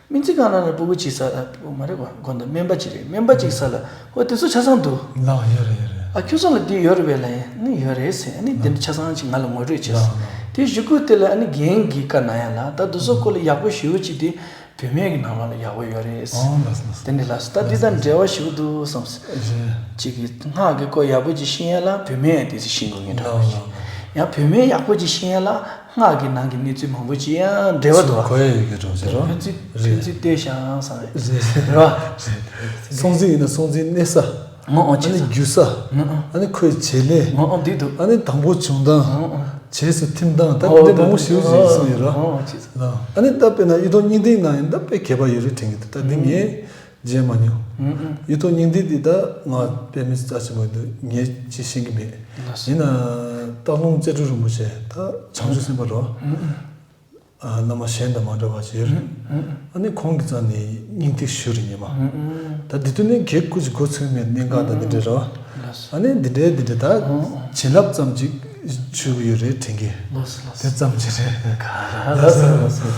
སྨན་རྩིས་ཁང་ནང་ལ་སྤུ་གུ་གཅིག་ས་ལ་སྤུ་གུ་མ་རེད་གོ་དགོན་དུ་སྨན་པ་གཅིག་རེད་སྨན་པ་གཅིག་ས་ལ་ཨོ་དེ་ཚོ་ཆ་ཚང་འདུག་ལགས་ཡོད་རེད་ཡོད་རེད། ཨ་ཁྱོད་ཚོ་ལ་དེ་ཡོད་རེད་པས་ལ་ཡིན་ནི་ཡོད་རེད་ཟེར་ཨ་ནི་དེ་འདྲ་ཆ་ཚང་ཅིག་ང་ལ་ངོ་སྤྲོད་བྱས་སོང་། ལགས་ལགས། དེ་གཞུག་གུ་དེ་ལ་ཨ་ནི་རྒན་གྱིས་བཀའ་གནང་ཡ་ལ་ད་དེ་ཚོ་སྐོར་ལ་ཡག་པོ་ཞེ་པོ་ཅིག་དེ། བུད་མེད་ཀྱི་ནང་ལོགས་ལ་ཡག་པོ་ཡོད་རེད། ཨོ་ལགས་སོ་ལགས་སོ། དེ་འདྲ་ལགས་སོ་ད་འདི་དང་འབྲེལ་བ་ཞིག་འདུག་བསམ་སོང་། རེད། གཅིག་གིས་སྔགས་ཀྱི་སྐོར་ཡག་པོ་ཅིག་ཤེས་ཡ་ལ་བུད་མེད་ཡང་དེ་ཚོ་ཤེས་དགོས་ངེས་འདྲ་བ་ཞིག་ལགས་ལགས། ཡང་བུད་མེད་ཡག་པོ་ཅིག་ཤེས་ཡ་ལ་སྔགས་ཀྱི་ནང་གི་གནས་ཚུལ་མང་པོ་ཅིག་ཡང་འབྲེལ་བ་འདུག་བ། གོ་ཡ་ཡོད་ཀྱི་འགྲོ་ཟེར་རོ། ཕན་ཚུན་རེད། ཕན་ཚུན་བལྟས་ཤག་བསམ་རེད། རེད་བ། རེད། སྲོག་འཛིན་ཡིན་ན་སྲོག་འཛིན་གནས་ས། ངོ་ཨོ་ཨ་ནི་ཅི་རྒྱུ་ས། ཨ་ནི་ཁོའི་བྱེད་ལས། ངོ་ཨོ་འདི་འདུག་ཨ་ནི་དང་པོ་བྱུང་སྟངས། ངོ་ཨོ། རྗེས་སུ་ཐིམ་སྟངས་ད་འདི་མང་པོ་ཞིག་ཞིག་གསུངས་ཡོད་ར། ཨོ་ཅི་ཟེར། ཨ་ནི་ད་དཔེར་ན་གཡུ་ཐོག་སྙིང་ཐིག་ནང་ཡིན་ད་དཔེ་གད་པ་ཡོད་རེད་དྲན་གྱི་འདུག་ད་འདི་ངས་མཇལ་མ་མྱོང་། གཡུ་ཐོག་སྙིང་ཐིག་འདི་ད་ང་དཔེ་མི་རྩ་ཆེན་པོ་འདུག་ངས་ཅི་ཤེས་ཀྱི་མེད། ཡིན་ན་སྟག་ལུང་རྩེ་སྤྲུལ་རིན་པོ་ཆེ་ད་བྱང་ཆུབ་སེམས་དཔའ་རོ། བླ་མ་གཞན་དང་མ་འདྲ་བ་ཞིག་ཡོད་རེད། ཨ་ནི་ཁོང་གི་རྩ་ནས་སྙིང་ཐིག་ཞུ་རེད་ཉི་མ། ད་འདི་དུས་ནས་གེགས་སྐུ་ཞིག་འགོ་ཚུགས་མེད་གནད་འགག་དང་འདི་འདྲ་རེད་བ། ཨ་ནི་འདི་འདྲའི་འདི་འདྲ་ད་བྱིན་རླབས་ཙམ་ཅིག་ཞུ་གི་ཡོད་རེད་དྲན་གི། དེ་ཙམ་ཅིག་རེད། ལགས་སོ་ལགས་སོ།